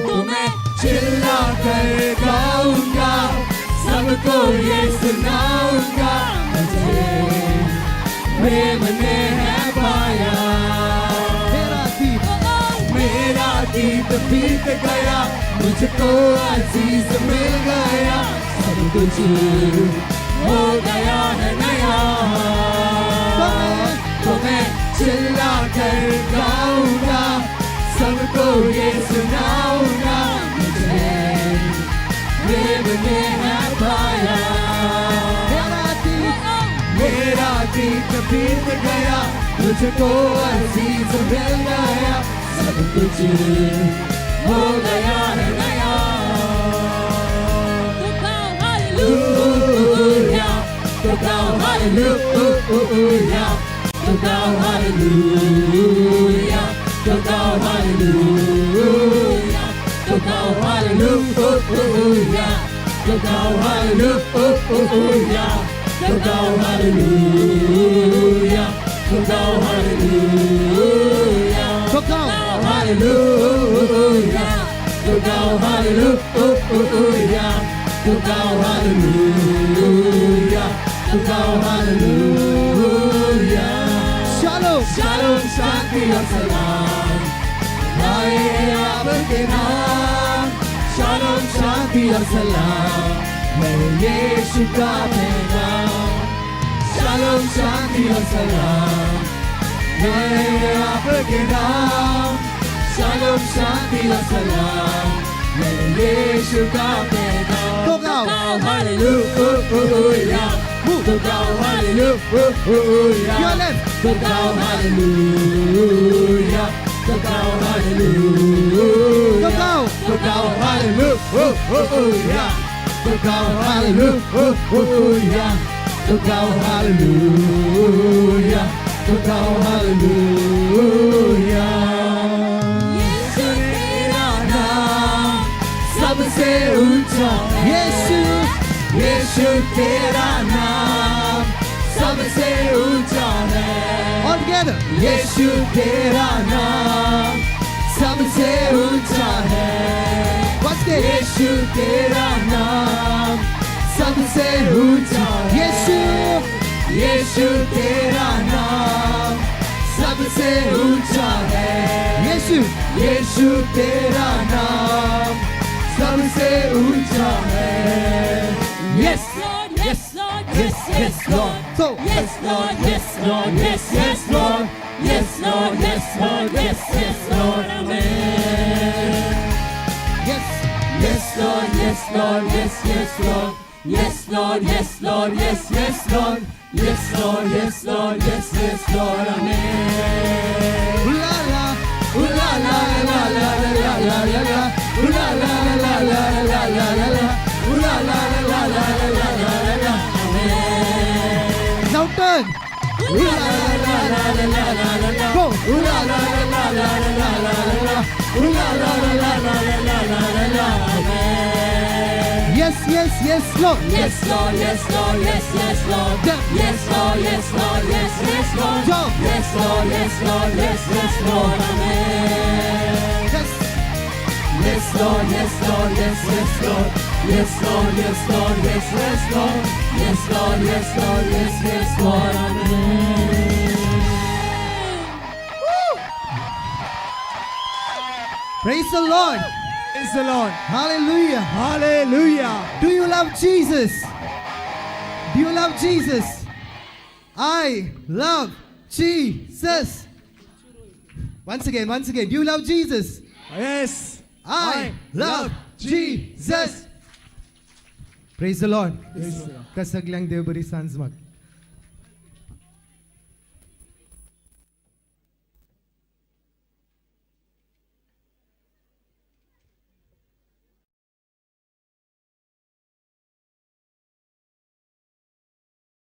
तो मैं चिल्ला कर गाऊंगा, सबको ये सुनाऊंगा, मुझे प्रेम ने है पाया. मेरा अतीत मेरा अतीत बीत गया, मुझको अजीज मिल गया, सब कुछ हो गया है नया. तो मैं चिल्ला कर गाऊंगा, सबको ये सुनाऊंगा, मुझे प्रेम ने है पाया. मेरा अतीत मेरा अतीत बीत गया, मुझको अजीज मिल गया, सब कुछ हो गया है नया. हालेलुया, तो गाओ हालेलुया, तो गाओ हालेलुया, तो गाओ हालेलुया, तो गाओ हालेलुया, तो गाओ हालेलुया, तो गाओ हालेलुया, तो गाओ हालेलुया, तो गाओ हालेलुया, तो गाओ हालेलुया, तो गाओ हालेलुया, तो गाओ हालेलुया. शालोम शालोम शांति और सलाम आए आपके नाम, शालोम शांति और सलाम है यीशु का पैगाम, शालोम शांति और सलाम है आपके नाम, शालोम शांति और सलाम है यीशु का पैगाम। तो गाओ। हालेलुया, तो गाओ हालेलुया, Your left. तो गाओ हालेलुया, तो गाओ हालेलुया, तो गाओ। तो गाओ हालेलुया, तो गाओ हालेलुया, तो गाओ हालेलुया, तो गाओ हालेलुया। यीशु तेरा नाम सबसे ऊंचा, यीशु, यीशु तेरा नाम सबसे ऊंचा है। All together. यीशु तेरा नाम सबसे ऊंचा है। Once again. यीशु तेरा नाम सबसे ऊंचा है। यीशु, यीशु तेरा नाम सबसे ऊंचा है। यीशु, यीशु तेरा नाम सबसे ऊंचा है। Yes Lord, yes, Lord, yes, yes, Lord. So, Yes, Lord, yes, Lord, yes, yes, Lord. Yes, Lord, yes, Lord, yes, yes, Lord. Amen. Yes. Yes, Lord, yes, Lord, yes, yes, Lord. Yes, Lord, yes, Lord, yes, yes, Lord. Yes, Lord, yes, Lord, yes, yes, Lord. Amen. Ooh la la. Ooh la la la la la la la la la. Ooh la la la la la la la la. Ooh la la la la la la la la la. Amen. Now turn. Ooh la la la la la la la la. Go. Ooh la la la la la la la la la. Ooh la la la la la la la la la. Amen. Yes, yes, yes, Lord. Yes, Lord, yes, Lord, yes, yes, Lord. Yeah. Yes, Lord, yes, Lord, yes, yes, Lord. Jump. Yes, Lord, yes, Lord, yes, yes, Lord. Amen. Yes. Yes, Lord, yes, Lord, yes, yes, Lord. Yes, Lord, yes, Lord, yes, yes, Lord. Yes, Lord, yes, Lord, yes, yes, Lord. Amen. Praise the Lord. Praise the Lord. Hallelujah. Hallelujah. Do you love Jesus? Do you love Jesus? I love Jesus. Once again, once again. Do you love Jesus? Yes. I love Jesus. Praise the Lord. त्या सगळ्यांक देव बरी सांज माग.